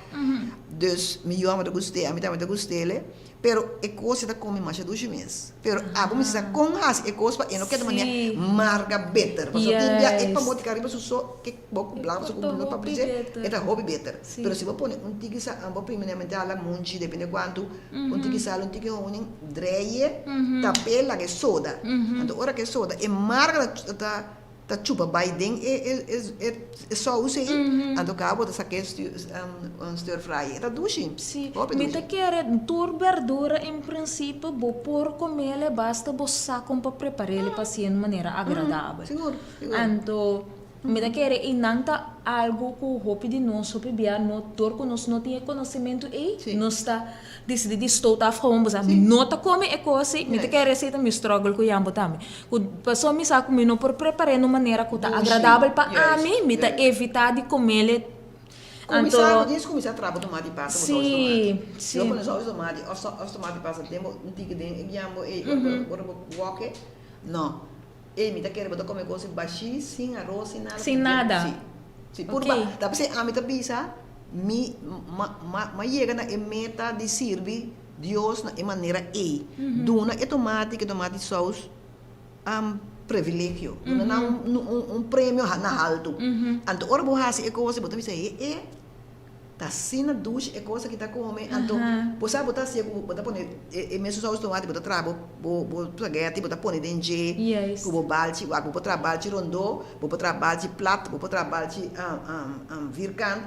Dus mi yu amo ta gust'é ami tambe ta gust'é. Pero e kos e ta kome masha dushi mes. Pero abo mester sa kon hasi e kos pa e no keda manera Sí. marga beter. Pasobra tin bia e Juist. pa motika riba su so ke bo ku E blanco por ku ta blo pa hopi brise beter. e ta hopi beter. Sí. Pero si bo pone un tiki sa bo primeramente hala munchi depende kuantu un tiki sal un tiki honing dreye tap'é laga e soda. Anto ora ku e soda e marga ta ta ta chupa bai den e e e e sous ei, anto kaba bo ta sak'é stir fry. E ta dushi. Sí, Hopi mi dushi. ta kere tur berdura en prinsipio bo por comele basta bo sa con pa preparele pa hacié en manera agradabel. Sigur, sigur. Anto mi ta kere einan ta algo cu hopi di nos hopi bia no dor cu nos no tin e conocimento ei Sí. nos ta Disidí di stoot af gewoon bo sa mi Sí. no ta come e cos ei, mi ta Juist. kere esei ta mi struggle cu yambo tambe. Cu pasobra mi sa cu mi no por prepar'é na un manera cu ta Dushi. agradabel pa Juist, ami, mi ta juist. evitá di comele. Cuminsá, Anto, bo tienes cuminsá traha bo tomati pasta, bo saus sí, tomati. sí. Yo pone saus tomati of saus tomati pasta den bo un tiki den e yambo ei ora bo ora bo wok e. No. Ei mi ta kere bo ta come cos bashí sin aros sin nada. Sin nada. Sí. Sí, purba. Ok. Ta p'esei ami ta bisa mi ma ma ma yega na e meta di sirbi Dios na e manera ei. Duna e tomati ku e tomati saus privilegio. Duna nan un un un premio na haltu. Anto ora bo hasi e kos bo ta bisa he e Ta asina dushi e cosa ki ta come, anto bo sa bo ta hacié cu bo ta pone e mesun saus tomati bo ta traha bo bo bo spaghetti bo ta pone den dje cu bo balchi wak bo por traha balchi rondó bo por traha balchi plat bo por traha balchi vierkant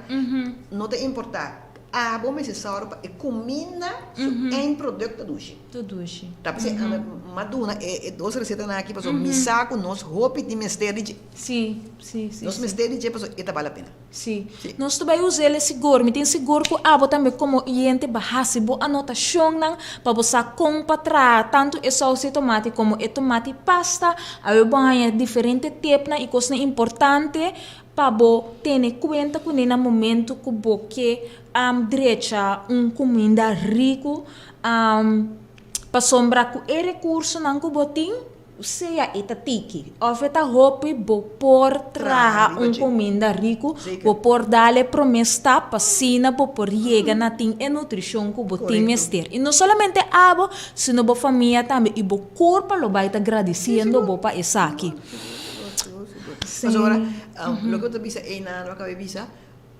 no ta importa abo mester sòru pa e cuminda su eindproduct ta dushi. Ta dushi. Ta p'esei ami a duna e dos recetanan aki pasobra mi sa cu nos hopi tin mester di dje. Sí, sí, sí. Nos mester di dje pasobra e ta bal la pena. Sí. Sí. Nos ta bai usa el e sigur. Mi tin sigur ku abo tambe komo oyente ba hasi bo anotashonnan pa bo sa kon pa traha tantu e sous di tomati komo e tomati pasta. Awe bo haña diferente tepnan i kosnan importante pa bo tene kuenta kuné na momentu ku bo ke drecha un kuminda riku pasobra ku e rekursonan ku bo tin. Sea e ta tiki of e ta hopi bo por traha un kuminda riku, bo por dal e promé stap pa asina bo por yega na tin e nutrishon ku bo tin mester. I no solamente abo, sino bo famia tambe i bo kurpa lo bai ta gradisiendo bo pa esaki. Pasobra loke bo ta bisa einan, lo akab'é bisa,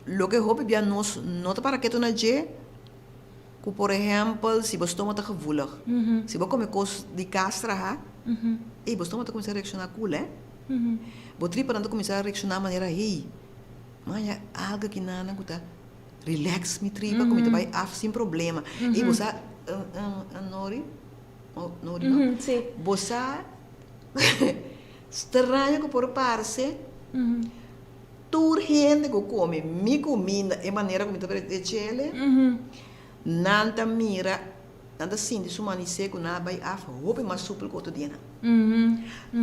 loke hopi bia nos no ta para ketu na dje, Ku por ehèmpel si bo stoma ta gevoelig, si bo kome kos di kas traha, ey bo stoma ta kuminsá reakshoná kul hè. Bo tripanan ta kuminsá reakshoná manera hey, maya algu aki nan ku ta relax mi tripa ku mi ta bai af sin problema. Ey bo sa Nori, Nori no? Bo sa straño ku por parse. Tur hende ku kome mi kuminda e manera ku mi ta echele, nan ta mira, nan ta sinti su manisé ku nan a bai af hopi mas supel ku otro dianan.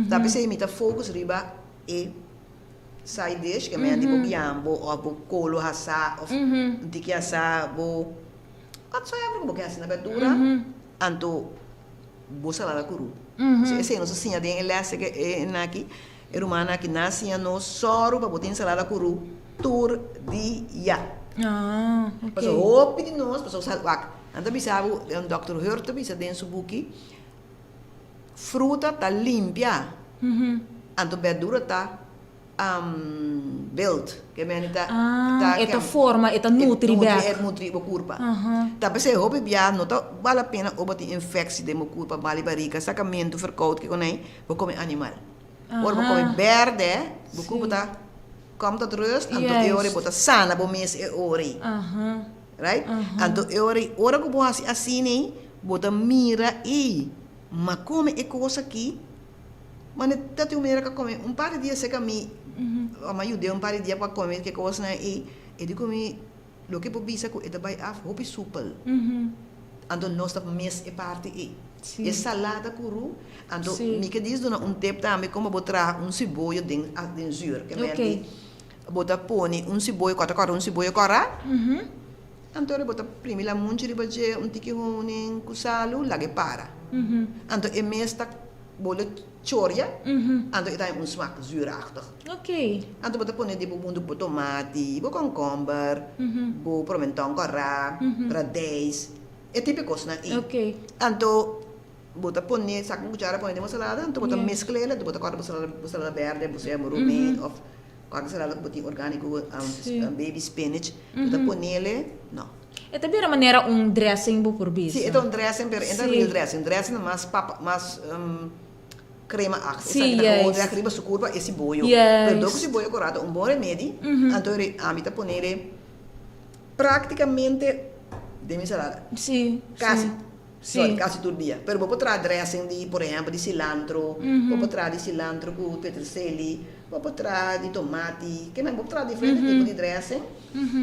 Ta p'esei mi ta focus riba e side dish, ke men di bo biambo òf bo kolo hasá òf un tiki hasá, bo whatsoever ku bo ke hasi na berdura, anto bo salada kuru. Esei nos a siña den e lès aki. E rumannan aki na siña nos sòru pa bo tin salada kuru tur dia. Ah, ok. Pasobra hopi di nos, pasobra sa wak, nan ta bisa bo, Dòkter Hurt ta bisa den su buki, fruta ta limpia, anto bèrdura ta build, ke meni ta, Ah, e ta forma, e ta nutri bèk. E nutri bo kurpa. Ta p'esei hopi bia no ta bal la pena ora bo tin infeksi den bo kurpa, mali barika, sakamentu, verkoud, kiko nei, Bo come animal. Ora bo come berde, bo cuerpo ta come tot rust, anto e ora bo ta sana bo mes e ora ei. Right? Anto e ora ei, ora cu bo haci asina ei, bo ta mira ei, ma come e cos aki, mane ta tin un manera cu a come un par di dia cerca mi, a mi a yude un par di dia pa come ke cosnan ei, e di cu mi, Loke bo bisa ku e ta bai af hopi supel. Anto nos ta mis e parti ei. E salada ku ru. Anto mi ke dis duna un tip tambe komo bo traha un siboyo den den zuur. Ke men di bo ta pone un siboyo kòrta kòrta un siboyo kòrá. Anto bo ta primi lamunchi riba dje un tiki honing ku salu laga e para. Anto e mes ta bole choria, anto e ta haña un smak zuurachtig. Anto bo ta pone di bo huntu ku bo tomati, bo kònkòmber, bo promentòn kòrá, radijs, e tipo e kosnan ei. Anto bo ta pone, saka un kuchara pone den bo salada, anto bo ta meskl'el, anto bo ta kòrta bo salada, bo salada bèrdè, bo sea bo romaine òf kualke salada ku bo tin orgániko, baby spinach, bo ta ponele, no. E ta bira manera un dressing bo por bisa. Sí, e ta un dressing, pero e no ta real dressing. Dressing ta mas papa, mas crema acht. Esaki ta gewoon recht riba su curpa e siboyo. Pero dor cu siboyo cora ta un bon remedi, anto ami ta ponele practicamente den mi salada. Casi. Sorry, casi tur dia. Pero bo por traha dressing di, por ehempel, di cilantro, bo por traha di cilantro cu peterselie, bo por traha di tomati, ke men bo por traha diferente tipo di dressing,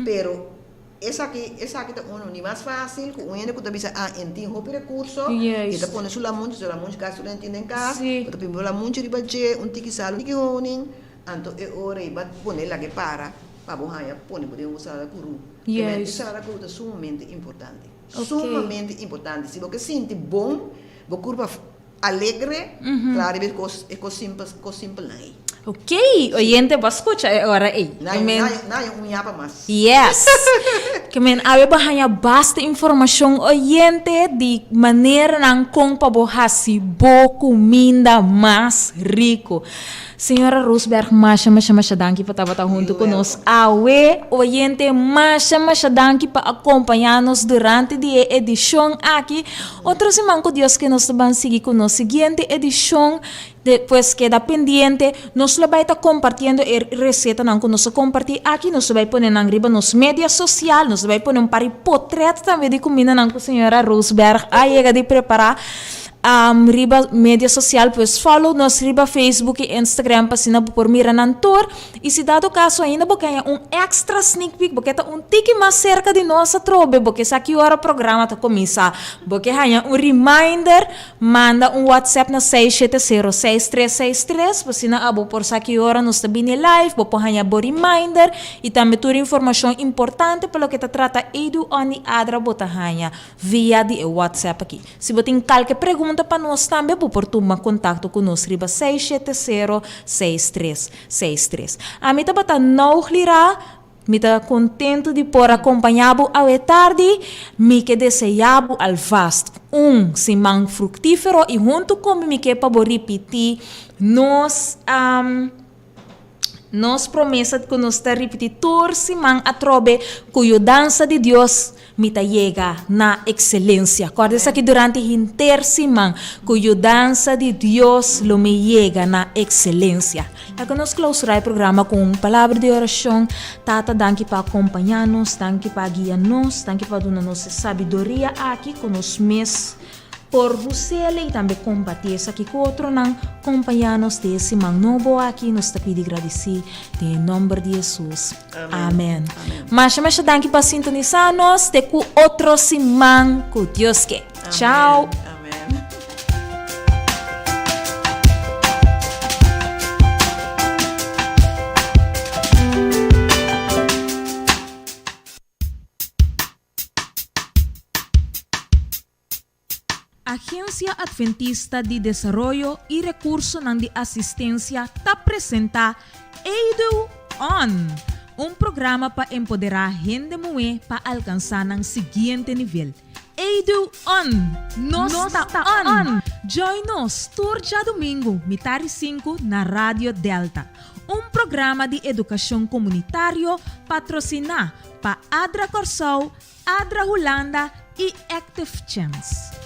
pero Esaki esaki ta unu di mas fácil ku un hende ku ta bisa ah en tin hopi rekurso i ta pone su lamunchi, su lamunchi kasi tur hende tin den kas, bo ta pone bo lamunchi riba dje, un tiki sal, un tiki honing, anto e ora ei bo a pone lag'e para pa bo haña pone bo den un salada kurú. E salada kurú ta sumamente importante, sumamente importante. Si bo ke sinti bon, bo kurpa Alegre, traha riba e kos, e kos simpel, kos simpelnan ei. Ok, oyente bo a skucha e ora ei. Na na na un yapa mas. Yes. Ke men awe bo haña basta informashon oyente di maneranan kon pa bo hasi bo kuminda mas riku. Señora Roosberg masha masha masha danki pa tabata huntu ku nos awe. Oyente masha masha danki pa akompañá nos durante di e edishon aki. Otro siman ku Dios ke nos ta ban sigui ku nos siguiente edishon. Pues keda pendiente. Nos lo bai ta kompartiendo e resetanan ku nos a kompartí aki. Nos lo bai pone nan riba nos media sosial. Nos lo bai pone un par di potrèt tambe di kumindanan ku señora Roosberg a yega di prepará. Riba media social pues follow nos riba Facebook y Instagram pa asina bo por mira nan tur y si dado caso ainda bo ke haña un extra sneak peek bo ke ta un tiki mas cerca di nos atrobe bo ke sa ki ora programa ta cuminsa bo ke haña un reminder manda un WhatsApp na 670 6363 pa asina abo por sa ki ora nos ta bini live bo por haña bo reminder y tambe tur informacion importante pa loke ta trata Edu On y Adra bo ta haña via di e WhatsApp aki. Si bo tin kalke pregunta pa nos tambe bo por tuma kontakto ku nos riba 670 6363. Ami tabata Nouglira, mi ta kontentu di por a kompañá bo awe tardi, mi ke deseá bo alvast un siman fruktífero i huntu ku mi mi ke pa bo ripití nos Nos promesa ku nos ta ripití tur siman atrobe, ku yudansa di Dios mi ta yega na ekselensia. Kòrda esaki durante henter siman, ku yudansa di Dios lo mi yega na ekselensia. Laga nos klousurá e programa ku un palabra di orashon. Tata, danki pa akompañá nos, danki pa guia nos, danki pa duna nos e sabiduria aki ku nos mes Por husele y tambe comparti esaki cu otronan, compaña nos den e siman nobo aki, nos ta pidi gradici den e nomber di Jesus. Amen. Masha masha danki pa sintonisa nos, te cu otro siman cu Dios ke. Ciao. Agencia Adventista di Desaroyo y Recursonan di Asistencia ta presenta Edu On! Un programa pa empoderá hende muhé pa alkansá nan siguiente nivel. Edu On! Nos ta on! Join nos tur djadumingu mitá di sinku na Radio Delta. Un programa di edukashon komunitario patrosiná pa Adra Kòrsou, Adra Hulanda i Active Chance.